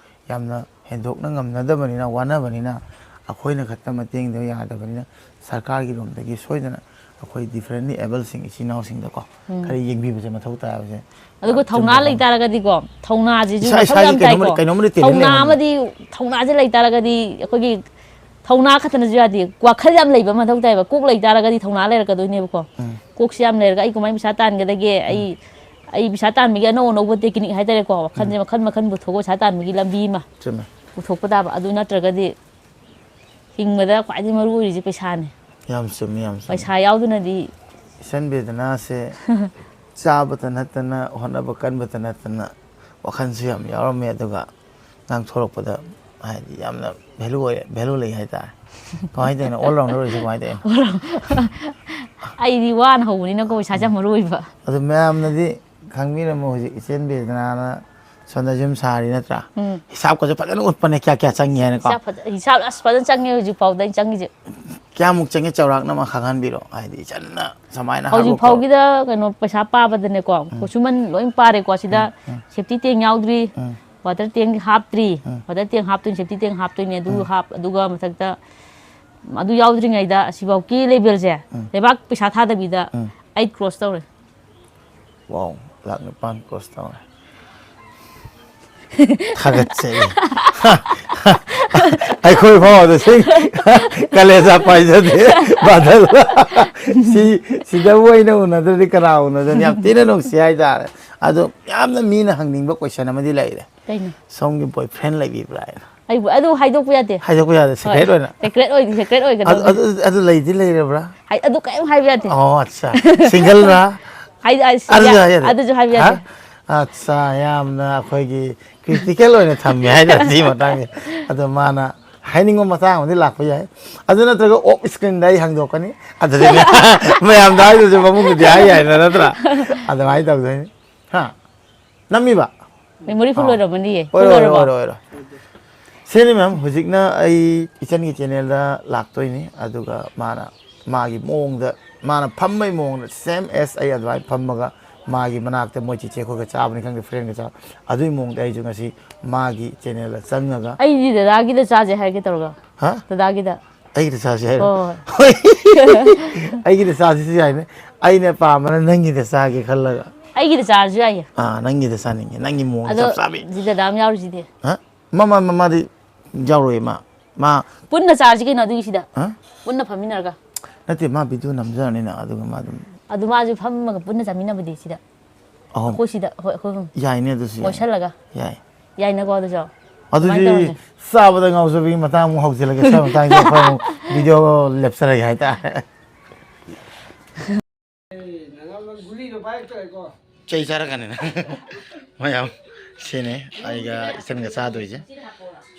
ꯌꯥꯝꯅ ꯍꯦꯟꯗꯣꯛꯅ ꯉꯝꯅꯗꯕꯅꯤꯅ, ꯋꯥꯅꯕꯅꯤꯅ, ꯑꯩꯈꯣꯏꯅ ꯈꯛꯇ ꯃꯇꯦꯡꯗ ꯌꯥꯗꯕꯅꯤꯅ, ꯁꯔꯀꯥꯔꯒꯤ ꯂꯣꯝꯗꯒꯤ ꯁꯣꯏꯗꯅ ꯑꯩꯈꯣꯏ differently abledꯁꯤꯡ, ꯏꯆꯤꯟ ꯏꯅꯥꯎꯁꯤꯡꯗꯀꯣ, ꯈꯔ ꯌꯦꯡꯕꯤꯕꯁꯦ ꯃꯊꯧ ꯇꯥꯏ ꯍꯥꯏꯕꯁꯦ꯫ ꯑꯗꯨꯒ ꯊꯧꯅꯥ ꯂꯩꯇꯥꯔꯒꯗꯤꯀꯣ, ꯊꯧꯅꯥꯁꯤꯁꯨ ꯏꯁꯥ ꯃꯊꯧ ꯏꯁꯥꯒꯤ ꯌꯥꯝ ꯇꯥꯏꯀꯣ꯫ ꯀꯩꯅꯣꯝꯃꯗꯤ, ꯀꯩꯅꯣꯝꯃꯗꯤ talent ꯊꯧꯅꯥ ꯂꯩꯔꯝꯒꯅꯤ꯫ ꯑꯃꯗꯤ, ꯊꯧꯅꯥꯁꯦ ꯂꯩꯇꯥꯔꯒꯗꯤ ꯑꯩꯈꯣꯏꯒꯤ ꯊꯧꯅꯥ ꯈꯛꯇꯅꯁꯨ ꯌꯥꯗꯦ, ꯋꯥꯈꯜ ꯌꯥꯝ ꯂꯩꯕ ꯃꯊꯧ ꯇꯥꯏꯕ꯫ ꯀꯣꯛ ꯂꯩꯇꯥꯔꯒꯗꯤ ꯊꯧꯅꯥ ꯂꯩꯔꯛꯀꯗꯣꯏꯅꯦꯕꯀꯣ꯫ ꯀꯣꯛꯁꯤ ꯌꯥꯝ ꯂꯩꯔꯒ ꯑꯩ ꯀꯃꯥꯏꯅ ꯄꯩꯁꯥ ꯇꯥꯟꯒꯗꯒꯦ, ꯑꯩ ꯑꯩ ꯄꯩꯁꯥ ꯇꯥꯟꯕꯒꯤ ꯑꯅꯧ ꯑꯅꯧꯕ technique ꯍꯥꯏꯇꯥꯔꯦꯀꯣ, ꯋꯥꯈꯜꯁꯦ ꯃꯈꯜ ꯃꯈꯜ ꯄꯨꯊꯣꯛꯑꯒ ꯄꯩꯁꯥ ꯇꯥꯟꯕꯒꯤ ꯂꯝꯕꯤ ꯑꯃ ꯆꯨꯝꯃꯦ꯫ ꯄꯨꯊꯣꯛꯄ ꯇꯥꯕ꯫ ꯑꯗꯨ ꯅꯠꯇ꯭ꯔꯒꯗꯤ ꯍꯤꯡꯕꯗ ꯈ꯭ꯋꯥꯏꯗꯒꯤ ꯃꯔꯨ ꯑꯣꯏꯔꯤꯁꯦ ꯄꯩꯁꯥꯅꯦ꯫ ꯌꯥꯝ ꯆꯨꯝꯃꯤ, ꯌꯥꯝ ꯆꯨꯝꯃꯤ꯫ ꯄꯩꯁꯥ ꯌꯥꯎꯗꯅꯗꯤ ꯏꯆꯟ ꯕꯦꯗꯅꯥꯁꯦ ꯆꯥꯕꯇ ꯅꯠꯇꯅ, ꯍꯣꯠꯅꯕ ꯀꯟꯕꯇ ꯅꯠꯇꯅ, ꯋꯥꯈꯜꯁꯨ ꯌꯥꯝ ꯌꯥꯎꯔꯝꯃꯦ꯫ ꯑꯗꯨꯒ ꯉꯥꯡꯊꯣꯔꯛꯄꯗ ꯍꯥꯏꯗꯤ ꯌꯥꯝꯅ value ꯑꯣꯏ, value ꯂꯩ ꯍꯥꯏꯇꯥꯔꯦ꯫ ꯀꯃꯥꯏꯅ ꯇꯧꯔꯤꯅꯣ? All rounder ꯑꯣꯏꯔꯤꯁꯦ ꯀꯃꯥꯏꯅ ꯇꯧꯔꯤꯅꯣ? ꯑꯩꯗꯤ ꯋꯥꯅ ꯍꯧꯕꯅꯤꯅꯀꯣ, ꯄꯩꯁꯥꯁꯦ ꯌꯥꯝ ꯃꯔꯨ ꯑꯣꯏꯕ꯫ ꯑꯗꯨ ꯃꯌꯥꯝꯅꯗꯤ ꯈꯪꯕꯤꯔꯝꯃꯣ, ꯍꯧꯖꯤꯛ ꯏꯆꯦꯟ ꯕꯦꯗꯅꯥꯅ ꯁꯣꯝꯗ ꯌꯨꯝ ꯁꯥꯔꯤ ꯅꯠꯇ꯭ꯔꯥ? ꯍꯤꯁꯥꯞꯀꯁꯨ ꯐꯖꯅ ꯎꯠꯄꯅꯦ, ꯀꯌꯥ ꯀꯌꯥ ꯆꯪꯉꯤ ꯍꯥꯏꯅꯀꯣ꯫ ꯍꯤꯁꯥꯞ ꯐꯖ-, ꯍꯤꯁꯥꯞ ꯑꯁ ꯐꯖꯅ ꯆꯪꯉꯦ ꯍꯧꯖꯤꯛ ꯐꯥꯎꯗ ꯑꯩꯅ ꯆꯪꯉꯤꯁꯦ꯫ ꯀꯌꯥꯃꯨꯛ ꯆꯪꯉꯤ ꯆꯥꯎꯔꯥꯛꯅ ꯑꯃ ꯈꯪꯍꯟꯕꯤꯔꯣ, ꯍꯥꯏꯗꯤ ꯏꯆꯟꯅ ꯁꯨꯃꯥꯏꯅ ꯍꯧꯖꯤꯛ ꯍꯥꯏꯕꯀꯣ꯫ ꯐꯥꯎꯒꯤꯗ ꯀꯩꯅꯣ ꯄꯩꯁꯥ ꯄꯥꯕꯗꯅꯦꯀꯣ, ꯈꯨꯠꯁꯨꯃꯟ ꯂꯣꯏ ꯄꯥꯔꯦꯀꯣ꯫ ꯁꯤꯗ safety tank ꯌꯥꯎꯗ꯭ꯔꯤ, ꯎꯝ꯫ Water tank ꯍꯥꯞꯇ꯭ꯔꯤ, ꯎꯝ꯫ Water tank ꯍꯥꯞꯇꯣꯏꯅꯤ, safety tank ꯍꯥꯞꯇꯣꯏꯅꯤ꯫ ꯑꯗꯨ ꯎꯝ꯫ ꯍꯥꯞ-, ꯑꯗꯨꯒ ꯃꯊꯛꯇ ꯑꯗꯨ ꯌꯥꯎꯗ꯭ꯔꯤꯉꯩꯗ ꯑꯁꯤꯐꯥꯎꯒꯤ levelꯁꯦ ꯎꯝ꯫ ꯂꯩꯕꯥꯛ ꯄꯩꯁꯥ ꯊꯥꯗꯕꯤꯗ ꯎꯝ꯫ eight cross ꯇꯧꯔꯦ꯫ Wow, ꯂꯥꯛ ꯅꯤꯄꯥꯟ cross ꯇꯧꯔꯦ꯫ ꯊꯥꯒꯠꯆꯔꯤ꯫ ꯑꯩꯈꯣꯏ ꯐꯥꯎꯕꯗ ꯁꯤ ꯀꯂꯦꯖꯥ ꯄꯥꯏꯖꯗꯦ, ꯕꯥꯗꯜ꯫ ꯁꯤ, ꯁꯤꯗꯕꯨ ꯑꯩꯅ ꯎꯅꯗ꯭ꯔꯗꯤ ꯀꯅꯥ ꯎꯅꯗꯣꯏꯅꯤ? ꯌꯥꯝ ꯊꯤꯅ ꯅꯨꯡꯁꯤ ꯍꯥꯏꯇꯥꯔꯦ꯫ ꯑꯗꯣ ꯌꯥꯝꯅ ꯃꯤꯅ ꯍꯪꯅꯤꯡꯕ question ꯑꯃꯗꯤ ꯂꯩꯔꯦ꯫ ꯀꯩꯅꯣ? ꯁꯣꯝꯒꯤ boyfriend ꯂꯩꯕꯤꯕ꯭ꯔꯥ ꯍꯥꯏꯅ꯫ ꯑꯩꯕꯨ ꯑꯗꯨ ꯍꯥꯏꯗꯣꯛꯄ ꯌꯥꯗꯦ꯫ ꯍꯥꯏꯗꯣꯛꯄ ꯌꯥꯗꯦ, secret ꯍꯣꯏ, ꯑꯣꯏꯅ꯫ secret ꯑꯣꯏ-, secret ꯑꯗꯨ, ꯑꯣꯏꯒꯗꯧꯕꯅꯤ꯫ ꯑꯗꯨ, ꯑꯗꯨ ꯂꯩꯗꯤ ꯂꯩꯔꯕ꯭ꯔꯥ? ꯍꯥꯏ-, ꯑꯗꯨ ꯀꯔꯤꯝ ꯍꯥꯏꯕ ꯌꯥꯗꯦ꯫ ꯑꯣ, ꯑꯠꯆꯥ꯫ Singleꯔꯥ? ꯍꯥꯏ-, ꯑ, ꯑꯗꯨꯁꯨ ꯌꯥ-, ꯍꯥꯏ ꯌꯥꯗꯦ꯫ ꯑꯗꯨꯁꯨ ꯍꯥꯏꯕ ꯍꯥ? ꯌꯥꯗꯦ꯫ ꯑꯠꯆꯥ, ꯌꯥꯝꯅ ꯑꯩꯈꯣꯏꯒꯤ critical ꯑꯣꯏꯅ ꯊꯝꯃꯦ ꯍꯥꯏꯇꯥꯔꯦ ꯁꯤ ꯃꯇꯥꯡꯁꯦ꯫ ꯑꯗꯣ ꯃꯥꯅ ꯍꯥꯏꯅꯤꯡꯕ ꯃꯇꯥꯡ ꯑꯃꯗꯤ ꯂꯥꯛꯄ ꯌꯥꯏ꯫ ꯑꯗꯨ ꯅꯠꯇ꯭ꯔꯒ off screenꯗ ꯑꯩ ꯍꯪꯗꯣꯛꯀꯅꯤ꯫ ꯑꯗꯨꯗꯤ ꯃꯌꯥꯝꯗ ꯍꯥꯏꯗ꯭ꯔꯁꯨ ꯃꯃꯨꯡꯗꯗꯤ ꯍꯥꯏ ꯌꯥꯏꯅ, ꯅꯠꯇ꯭ꯔꯥ? ꯑꯗꯨꯃꯥꯏꯅ ꯇꯧꯗꯣꯏꯅꯤ꯫ ꯍꯥ? ꯅꯝꯃꯤꯕ? Memory full ꯑꯥ꯫ ꯑꯣꯏꯔꯝꯃꯅꯤꯌꯦ꯫ Full ꯑꯣꯏꯔꯣ, ꯑꯣꯏꯔꯣ, ꯑꯣꯏꯔꯕꯣ? ꯑꯣꯏꯔꯣ, ꯑꯣꯏꯔꯣ꯫ ꯁꯤꯅꯤ ma'am, ꯍꯧꯖꯤꯛꯅ ꯑꯩ ꯏꯆꯟꯒꯤ channelꯗ ꯂꯥꯛꯇꯣꯏꯅꯤ, ꯑꯗꯨꯒ ꯃꯥꯅ ꯃꯥꯒꯤ ꯃꯑꯣꯡꯗ, ꯃꯥꯅ ꯐꯝꯕꯩ ꯃꯑꯣꯡꯗ same as ꯑꯩ ꯑꯗꯨꯃꯥꯏꯅ ꯐꯝꯃꯒ ꯃꯥꯒꯤ ꯃꯅꯥꯛꯇ ꯃꯣꯏ ꯆꯤꯆꯦ ꯑꯩꯈꯣꯏꯒ ꯆꯥꯕꯅꯤ ꯈꯪꯗꯦ, friendꯒ ꯆꯥꯕ, ꯑꯗꯨꯒꯤ ꯃꯑꯣꯡꯗ ꯑꯩꯁꯨ ꯉꯁꯤ ꯃꯥꯒꯤ channelꯗ ꯆꯪꯉꯒ꯫ ꯑꯩꯗꯤ ꯗꯗꯥꯒꯤꯗ ꯆꯥꯁꯦ ꯍꯥꯏꯒꯦ ꯇꯧꯔꯒ꯫ ꯍꯥ? ꯗꯗꯥꯒꯤꯗ꯫ ꯑꯩꯒꯤꯗ ꯆꯥꯁꯤ ꯍꯥꯏꯔꯣ? ꯍꯣꯏ꯫ ꯑꯩꯒꯤꯗ ꯆꯥꯁꯤꯁꯨ ꯌꯥꯏꯅꯦ꯫ ꯑꯩꯅ ꯄꯥꯝꯕꯅ ꯅꯪꯒꯤꯗ ꯆꯥꯒꯦ ꯈꯜꯂꯒ꯫ ꯑꯩꯒꯤꯗ ꯆꯥꯔꯁꯨ ꯌꯥꯏꯌꯦ꯫ ꯑꯥ, ꯅꯪꯒꯤꯗ ꯆꯥꯅꯤꯡꯉꯦ꯫ ꯅꯪꯒꯤ ꯃꯑꯣꯡꯗ ꯑꯗꯣ ꯆꯞ ꯆꯥꯕꯤ꯫ ꯁꯤꯗ ꯗꯥꯝ ꯌꯥꯎꯔꯤꯁꯤꯗꯤ꯫ ꯍꯥ? ꯃꯃꯥ, ꯃꯃꯥꯗꯤ ꯌꯥꯎꯔꯣꯏ ꯃꯥ꯫ ꯃꯥ ꯄꯨꯟꯅ ꯆꯥꯔꯁꯤ ꯀꯩꯅꯣ ꯑꯗꯨꯒꯤ ꯁꯤꯗ꯫ ꯍꯥ? ꯄꯨꯟꯅ ꯐꯝꯃꯤꯟꯅꯔꯒ꯫ ꯅꯠꯇꯦ, ꯃꯥ video ꯅꯝꯖꯔꯅꯤꯅ, ꯑꯗꯨꯒ ꯃꯥ ꯑꯗꯨꯝ ꯑꯗꯨ ꯃꯥꯁꯨ ꯐꯝꯃꯒ ꯄꯨꯟꯅ ꯆꯥꯃꯤꯟꯅꯕꯗꯤ ꯁꯤꯗ꯫ ꯑꯍꯨꯝ꯫ ꯑꯩꯈꯣꯏ ꯁꯤꯗ, ꯍꯣꯏ, ꯑꯩꯈꯣꯏ ꯑꯍꯨꯝ꯫ ꯌꯥꯏꯅꯦ ꯑꯗꯨꯁꯨ, ꯌꯥꯏ꯫ ꯀꯣꯏꯁꯜꯂꯒ꯫ ꯌꯥꯏ꯫ ꯌꯥꯏꯅꯀꯣ ꯑꯗꯨꯁꯨ? ꯑꯗꯨꯗꯤ ꯑꯗꯨꯃꯥꯏꯅ ꯇꯧꯔꯁꯦ꯫ ꯆꯥꯕꯗ ꯉꯥꯎꯖꯕꯤꯒꯤ ꯃꯇꯥꯡ ꯑꯃꯨꯛ ꯍꯧꯖꯤꯜꯂꯒꯦ꯫ ꯁ꯭ꯋꯥꯏ ꯃꯇꯥꯡꯁꯤꯗ ꯑꯩꯈꯣꯏ ꯑꯃꯨꯛ video ꯂꯦꯞꯆꯔꯒꯦ ꯍꯥꯏꯇꯥꯔꯦ꯫ ꯆꯩ ꯆꯥꯔꯛꯀꯅꯤ ꯅꯪ꯫ ꯃꯌꯥꯝ, ꯁꯤꯅꯤ ꯑꯩꯒ ꯏꯆꯟꯒ ꯆꯥꯗꯣꯏꯁꯦ꯫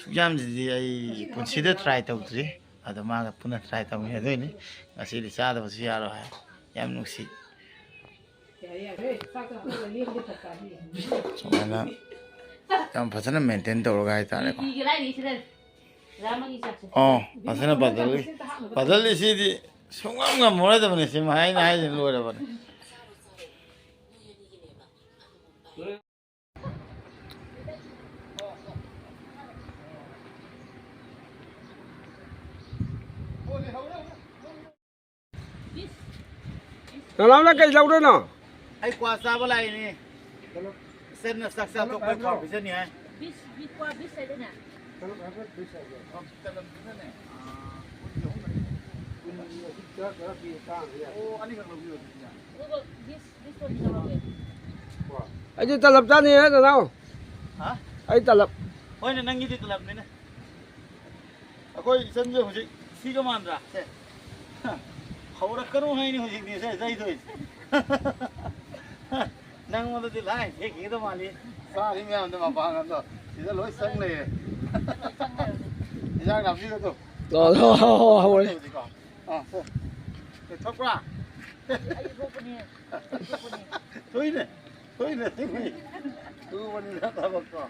ꯁꯨꯛꯌꯥꯝꯁꯤꯗꯤ ꯑꯩ ꯄꯨꯟꯁꯤꯗ try ꯇꯧꯗ꯭ꯔꯤ꯫ ꯑꯗꯣ ꯃꯥꯒ ꯄꯨꯟꯅ try ꯇꯧꯃꯤꯟꯅꯗꯣꯏꯅꯤ꯫ ꯉꯁꯤꯗꯤ ꯆꯥꯗꯕꯁꯨ ꯌꯥꯔꯣꯏ ꯍꯥꯏ꯫ ꯌꯥꯝ ꯅꯨꯡꯁꯤ꯫ ꯁꯨꯃꯥꯏꯅ ꯌꯥꯝ ꯐꯖꯅ maintain ꯇꯧꯔꯒ ꯍꯥꯏꯇꯥꯔꯦꯀꯣ꯫ ꯑꯣ, ꯐꯖꯅ ꯄꯥꯖꯜꯂꯤ꯫ ꯄꯥꯖꯜꯂꯤ ꯁꯤꯗꯤ ꯁꯨꯡꯉꯝ ꯉꯝꯃꯔꯣꯏꯗꯕꯅꯤ꯫ ꯁꯤ ꯃꯍꯥꯏꯅ ꯍꯥꯏꯁꯤ ꯂꯣꯏꯔꯕꯅꯤ꯫ ꯅꯅꯥꯎꯅ ꯀꯩ ꯂꯧꯗꯣꯏꯅꯣ? ꯑꯩ ꯀ꯭ꯋꯥ ꯆꯥꯕ ꯂꯥꯛꯏꯅꯦ꯫ ꯏꯆꯟꯅ ꯆꯥꯛ ꯆꯥ ꯇꯣꯛꯄꯩ ꯀ꯭ꯋꯥ ꯄꯤꯖꯅꯤ ꯍꯥꯏ꯫ ꯕꯤꯁ, ꯕꯤ-, ꯀ꯭ꯋꯥ ꯕꯤꯁ ꯍꯥꯏꯗꯅꯦ? ꯑꯣ, ꯇꯂꯞꯇꯨꯅꯅꯦ, ꯑꯥ, ꯀꯨꯟꯒꯤ ꯑꯍꯨꯝ ꯂꯩ꯫ ꯀꯨꯟꯒꯤ ꯑꯍꯨꯝ ꯈꯔ ꯈꯔ ꯄꯤ ꯇꯥꯡꯉꯦ꯫ ꯑꯣ, ꯑꯅꯤꯈꯛ ꯂꯧꯕꯤꯌꯣ ꯑꯗꯨꯗꯤ꯫ ꯑꯗꯨꯒ ꯕꯤꯁ, ꯕꯤꯁ ꯑꯣꯏꯅ ꯂꯧꯔꯒꯦ꯫ ꯀꯣ꯫ ꯑꯩꯁꯨ ꯇꯂꯞ ꯆꯥꯅꯤꯡꯉꯦ, ꯅꯅꯥꯎ꯫ ꯍꯥ? ꯑꯩ ꯇꯂꯞ꯫ ꯍꯣꯏꯅꯦ, ꯅꯪꯒꯤꯗꯤ ꯇꯂꯞꯅꯤꯅꯦ꯫ ꯑꯩꯈꯣꯏ ꯏꯆꯟꯁꯦ ꯍꯧꯖꯤꯛ ꯁꯤꯒ ꯃꯥꯟꯗ꯭ꯔꯥ? ꯁꯦ꯫ ꯍꯧꯔꯛꯀꯅꯨ ꯍꯥꯏꯅꯤ ꯍꯧꯖꯤꯛꯅꯦ ꯁꯦ ꯆꯩꯗꯣꯏꯁꯦ꯫ ꯅꯪꯉꯣꯟꯗꯗꯤ ꯂꯥꯏ ꯍꯦꯛꯈꯤꯒꯗꯧ ꯃꯥꯜꯂꯤ꯫ ꯆꯥꯔꯤ ꯃꯌꯥꯝꯗꯣ ꯃꯄꯥꯡꯒꯜꯗꯣ ꯁꯤꯗ ꯂꯣꯏ ꯆꯪ ꯂꯩꯔꯦ꯫ ꯏꯟꯖꯥꯡ ꯅꯥꯄꯤꯒꯗꯣ꯫ ꯑꯣ, ꯍꯣ, ꯍꯣ, ꯍꯣ, ꯍꯧꯔꯦ꯫ ꯇꯧꯗꯦꯀꯣ? ꯑꯥ, ꯁꯦ꯫ ꯁꯦ, ꯊꯣꯛꯄ꯭ꯔꯥ? ꯑꯩ ꯊꯣꯛꯄꯅꯦ꯫ ꯑꯩ ꯊꯣꯛꯄꯅꯦ꯫ ꯊꯣꯛꯏꯅꯦ꯫ ꯊꯣꯛꯏꯅꯦ, ꯊꯣꯛꯏꯅꯦ꯫ ꯊꯣꯛꯄꯅꯤꯅ ꯊꯕꯛꯇꯣ꯫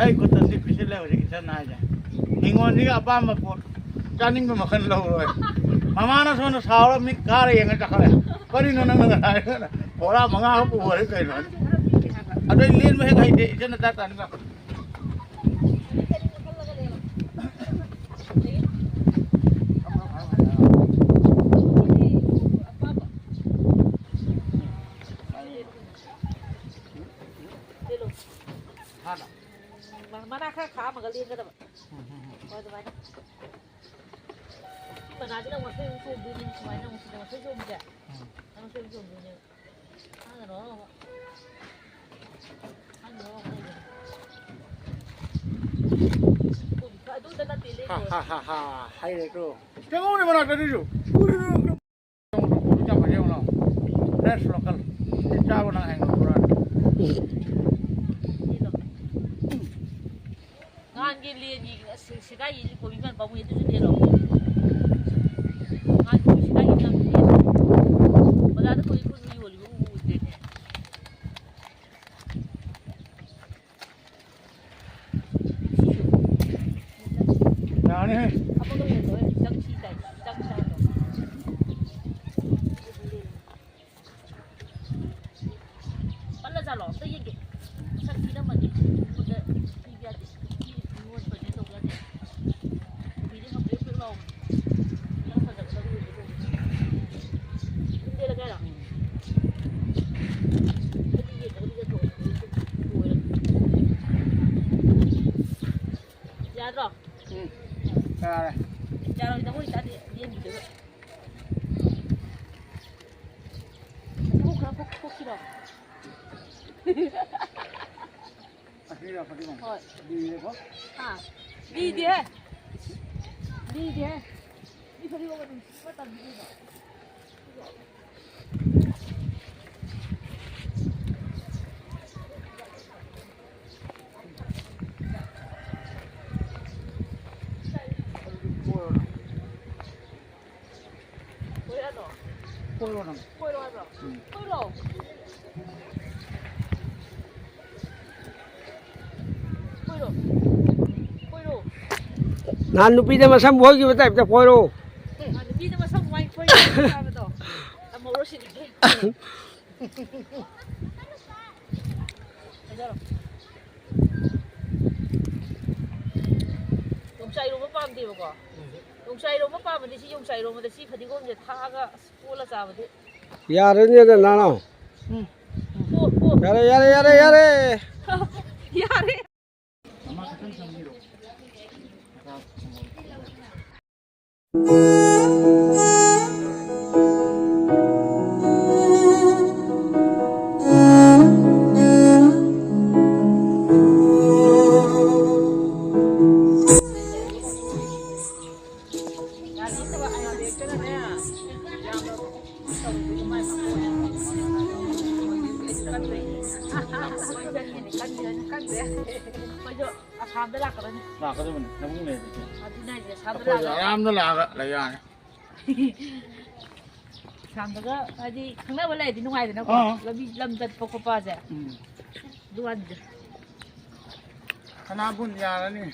ꯑꯩ ꯈꯨꯠꯇ ꯂꯤꯛ ꯄꯤꯁꯤꯜꯂꯦ ꯍꯧꯖꯤꯛ ꯏꯆꯟ ꯍꯥꯏꯁꯦ꯫ ꯍꯤꯡꯒꯣꯜꯁꯤꯒꯤ ꯑꯄꯥꯝꯕ ꯄꯣꯠ ꯆꯥꯅꯤꯡꯕ ꯃꯈꯜ ꯂꯧꯔꯣꯏ꯫ ꯃꯃꯥꯅ ꯁꯣꯝꯗ ꯁꯥꯎꯔ ꯃꯤꯠ ꯀꯥꯔ ꯌꯦꯡꯉ ꯆꯠꯈ꯭ꯔꯦ꯫ "ꯀꯔꯤꯅꯣ ꯅꯪꯅ ꯍꯥꯏꯔꯒꯅ ꯕꯣꯔꯥ ꯃꯉꯥ ꯑꯃ ꯄꯨꯈꯔꯦ ꯀꯩꯅꯣ?" ꯑꯗꯩ ꯂꯦꯟꯕ ꯍꯦꯛ ꯍꯩꯇꯦ, ꯏꯆꯟꯅ ꯆꯥꯛ ꯆꯥꯅꯤꯡꯕ꯫ ꯃꯅꯥ ꯈꯔ ꯈꯥꯛꯑꯝꯃꯒ ꯂꯦꯟꯒꯗꯕ꯫ ꯍꯣꯏ, ꯑꯗꯨꯃꯥꯏꯅ꯫ ꯁꯤ ꯃꯅꯥꯁꯤꯅ ꯑꯃꯨꯛ ꯃꯈꯣꯏ ꯑꯃꯨꯛ ꯆꯣꯡꯗꯣꯏꯅꯦ, ꯁꯨꯃꯥꯏꯅ ꯑꯃꯨꯛ ꯁꯤꯗ ꯃꯈꯣꯏ ꯆꯣꯡꯕꯁꯦ꯫ ꯎꯝ꯫ ꯃꯈꯣꯏ ꯑꯃꯨꯛ ꯆꯣꯡꯗꯣꯏꯅꯦꯕ꯫ ꯈꯪꯉꯔꯣꯏ ꯑꯃꯨꯛ꯫ ꯈꯪꯉꯔꯣꯏ ꯑꯃꯨꯛ ꯂꯩꯕꯅꯦ꯫ ꯑꯗꯨꯗ ꯅꯠꯇꯦ ꯍꯥ, ꯂꯩꯗꯣꯏ꯫ ꯍꯥ, ꯍꯥ, ꯍꯥ, ꯍꯥꯏꯔꯦꯀꯣ꯫ ꯆꯪꯉꯧꯅꯦ ꯃꯅꯥꯛꯇ ꯑꯗꯨꯁꯨ꯫ ꯎꯔꯤꯗꯨ꯫ ꯌꯥꯝ ꯐꯖꯩ ꯌꯦꯡꯉꯨ ꯂꯥꯎ꯫ Fresh local꯫ ꯁꯤ ꯆꯥꯕ ꯅꯪ ꯍꯌꯦꯡ ꯂꯧꯊꯣꯔꯛꯑꯅꯤ꯫ ꯅꯍꯥꯟꯒꯤ ꯂꯦꯟꯒꯤ ꯑꯁ ꯁꯦꯒꯥꯏꯒꯤ ꯀꯣꯕꯤ ꯃꯌꯥꯝ ꯄꯥꯝꯃꯨꯏ, ꯑꯗꯨꯁꯨ ꯂꯦꯟꯂꯣ꯫ ꯅꯍꯥꯟꯒꯤ ꯀꯣꯕꯤ ꯁꯦꯒꯥꯏꯒꯤ ꯃꯌꯥꯝ ꯂꯦꯟꯂꯣ꯫ ꯕꯖꯥꯔꯗ ꯀꯣꯕꯤ ꯐꯨꯜ ꯌꯣꯜꯂꯤꯕ ꯎ ꯎꯗ꯭ꯔꯦꯅꯦ꯫ ꯌꯥꯅꯤꯍꯦ꯫ ꯑꯃꯒ ꯂꯦꯟꯗꯣ ꯍꯣꯏ, ꯆꯪꯁꯤ ꯇꯥꯏ, ꯆꯪꯁꯤ ꯍꯥꯏꯗꯣ꯫ ꯄꯜꯂꯖꯥꯠꯂꯣ? ꯑꯝꯇ ꯌꯦꯡꯒꯦ꯫ ꯃꯁꯛ ꯊꯤꯔꯝꯃꯗꯤ ꯑꯩꯉꯣꯟꯗ ꯄꯤꯕ ꯌꯥꯗꯦ꯫ ꯃꯤ ꯃꯤꯉꯣꯟ ꯄ꯭ꯔꯖꯦꯟ ꯇꯧꯕ ꯌꯥꯗꯦ꯫ ꯀꯣꯕꯤꯗꯤ ꯍꯪꯒꯦ ꯄꯦꯛ ꯂꯥꯎꯕꯅꯦ꯫ ꯈꯔ ꯐꯖꯒꯗꯕ ꯑꯣꯏꯗꯤ ꯐꯖꯅꯤ꯫ ꯑꯗꯨꯝ ꯂꯦꯜꯂꯒꯦ ꯍꯥꯏꯔꯣ? ꯑꯩꯗꯤ ꯌꯦꯡꯉꯒꯗꯤ ꯆꯠꯊꯣꯛꯑꯣ꯫ ꯂꯣꯏꯔꯦ꯫ ꯌꯥꯗ꯭ꯔꯣ? ꯎꯝ꯫ ꯌꯥꯔꯦ꯫ ꯌꯥꯔꯣꯏꯗꯕ ꯑꯣꯏꯇꯥꯔꯗꯤ ꯂꯦꯟꯈꯤꯗꯣꯏꯕ꯫ ꯈꯣꯛ ꯈꯔ ꯈꯣꯛ-, ꯈꯣꯛꯁꯤꯔꯣ? ꯑꯁꯤꯔꯣ ꯐꯗꯤꯒꯣꯝ? ꯍꯣꯏ꯫ ꯂꯤꯔꯦꯀꯣ? ꯍꯥ? ꯂꯤꯗꯦꯍꯦ꯫ ꯂꯤꯗꯦꯍꯦ꯫ ꯃꯤ ꯐꯗꯤꯒꯣꯝ ꯑꯗꯨꯝ ꯁꯤꯕ ꯃꯇꯝꯗꯤ ꯀꯩꯅꯣ? ꯀꯣꯏꯔꯣ ꯅꯪ꯫ ꯀꯣꯏꯔꯣ ꯍꯥꯏꯕ꯭ꯔꯣ? ꯎꯝ꯫ ꯀꯣꯏꯔꯣ꯫ ꯀꯣꯏꯔꯣ꯫ ꯀꯣꯏꯔꯣ꯫ ꯅꯍꯥꯟ ꯅꯨꯄꯤꯗ ꯃꯁꯝ ꯐꯣꯏꯈꯤꯕ ꯇꯥꯏꯞꯇ ꯐꯣꯏꯔꯣ꯫ ꯑꯦ, ꯅꯨꯄꯤꯗ ꯃꯁꯝ ꯋꯥꯏ ꯐꯣꯏꯈꯤꯕ ꯍꯥꯏꯕꯗꯣ꯫ ꯇꯝꯍꯧꯔꯣ ꯁꯤꯗꯤ꯫ ꯌꯣꯡꯆꯥꯛ ꯏꯔꯣꯝꯕ ꯄꯥꯝꯗꯦꯕꯀꯣ? ꯌꯣꯡꯆꯥꯛ ꯏꯔꯣꯝꯕ ꯄꯥꯝꯃꯗꯤ ꯁꯤ ꯌꯣꯡꯆꯥꯛ ꯏꯔꯣꯝꯕꯗ ꯁꯤ ꯐꯗꯤꯒꯣꯝꯁꯦ ꯊꯥꯛꯑꯒ ꯑꯁ ꯀꯣꯠꯂ ꯆꯥꯕꯗꯤ꯫ ꯌꯥꯔꯅꯤꯗ, ꯅꯅꯥꯎ꯫ ꯎꯝ꯫ ꯀꯣꯠ, ꯀꯣꯠ꯫ ꯌꯥꯔꯦ, ꯌꯥꯔꯦ, ꯌꯥꯔꯦ, ꯌꯥꯔꯦ꯫ ꯌꯥꯔꯦ꯫ ꯑꯩꯈꯣꯏꯁꯨ ꯑꯁꯥꯝꯗ ꯂꯥꯛꯀꯗꯣꯏꯅꯤ꯫ ꯂꯥꯛꯀꯗꯕꯅꯤ, ꯅꯪꯕꯨ ꯂꯩꯔꯗꯤ꯫ ꯑꯗꯨꯅ ꯍꯥꯏꯁꯦ, ꯑꯁꯥꯝꯗ ꯑꯩꯈꯣꯏꯁꯨ ꯂꯥꯛꯑꯒ ꯑꯔꯥꯝꯗ ꯂꯥꯛꯑꯒ ꯂꯩ ꯌꯥꯔꯦ꯫ ꯑꯁꯥꯝꯗꯒ ꯍꯥꯏꯗꯤ ꯈꯪꯅꯕ ꯂꯩꯔꯗꯤ ꯅꯨꯡꯉꯥꯏꯗꯅꯀꯣ꯫ ꯑꯥ꯫ ꯂꯝꯕꯤ ꯂꯝ ꯆꯠꯄ ꯈꯣꯠꯄꯁꯦ꯫ ꯎꯝ꯫ ꯑꯗꯨ ꯋꯥꯅꯤꯗ꯫ ꯁꯅꯥꯕꯨꯟ ꯌꯥꯔꯅꯤ꯫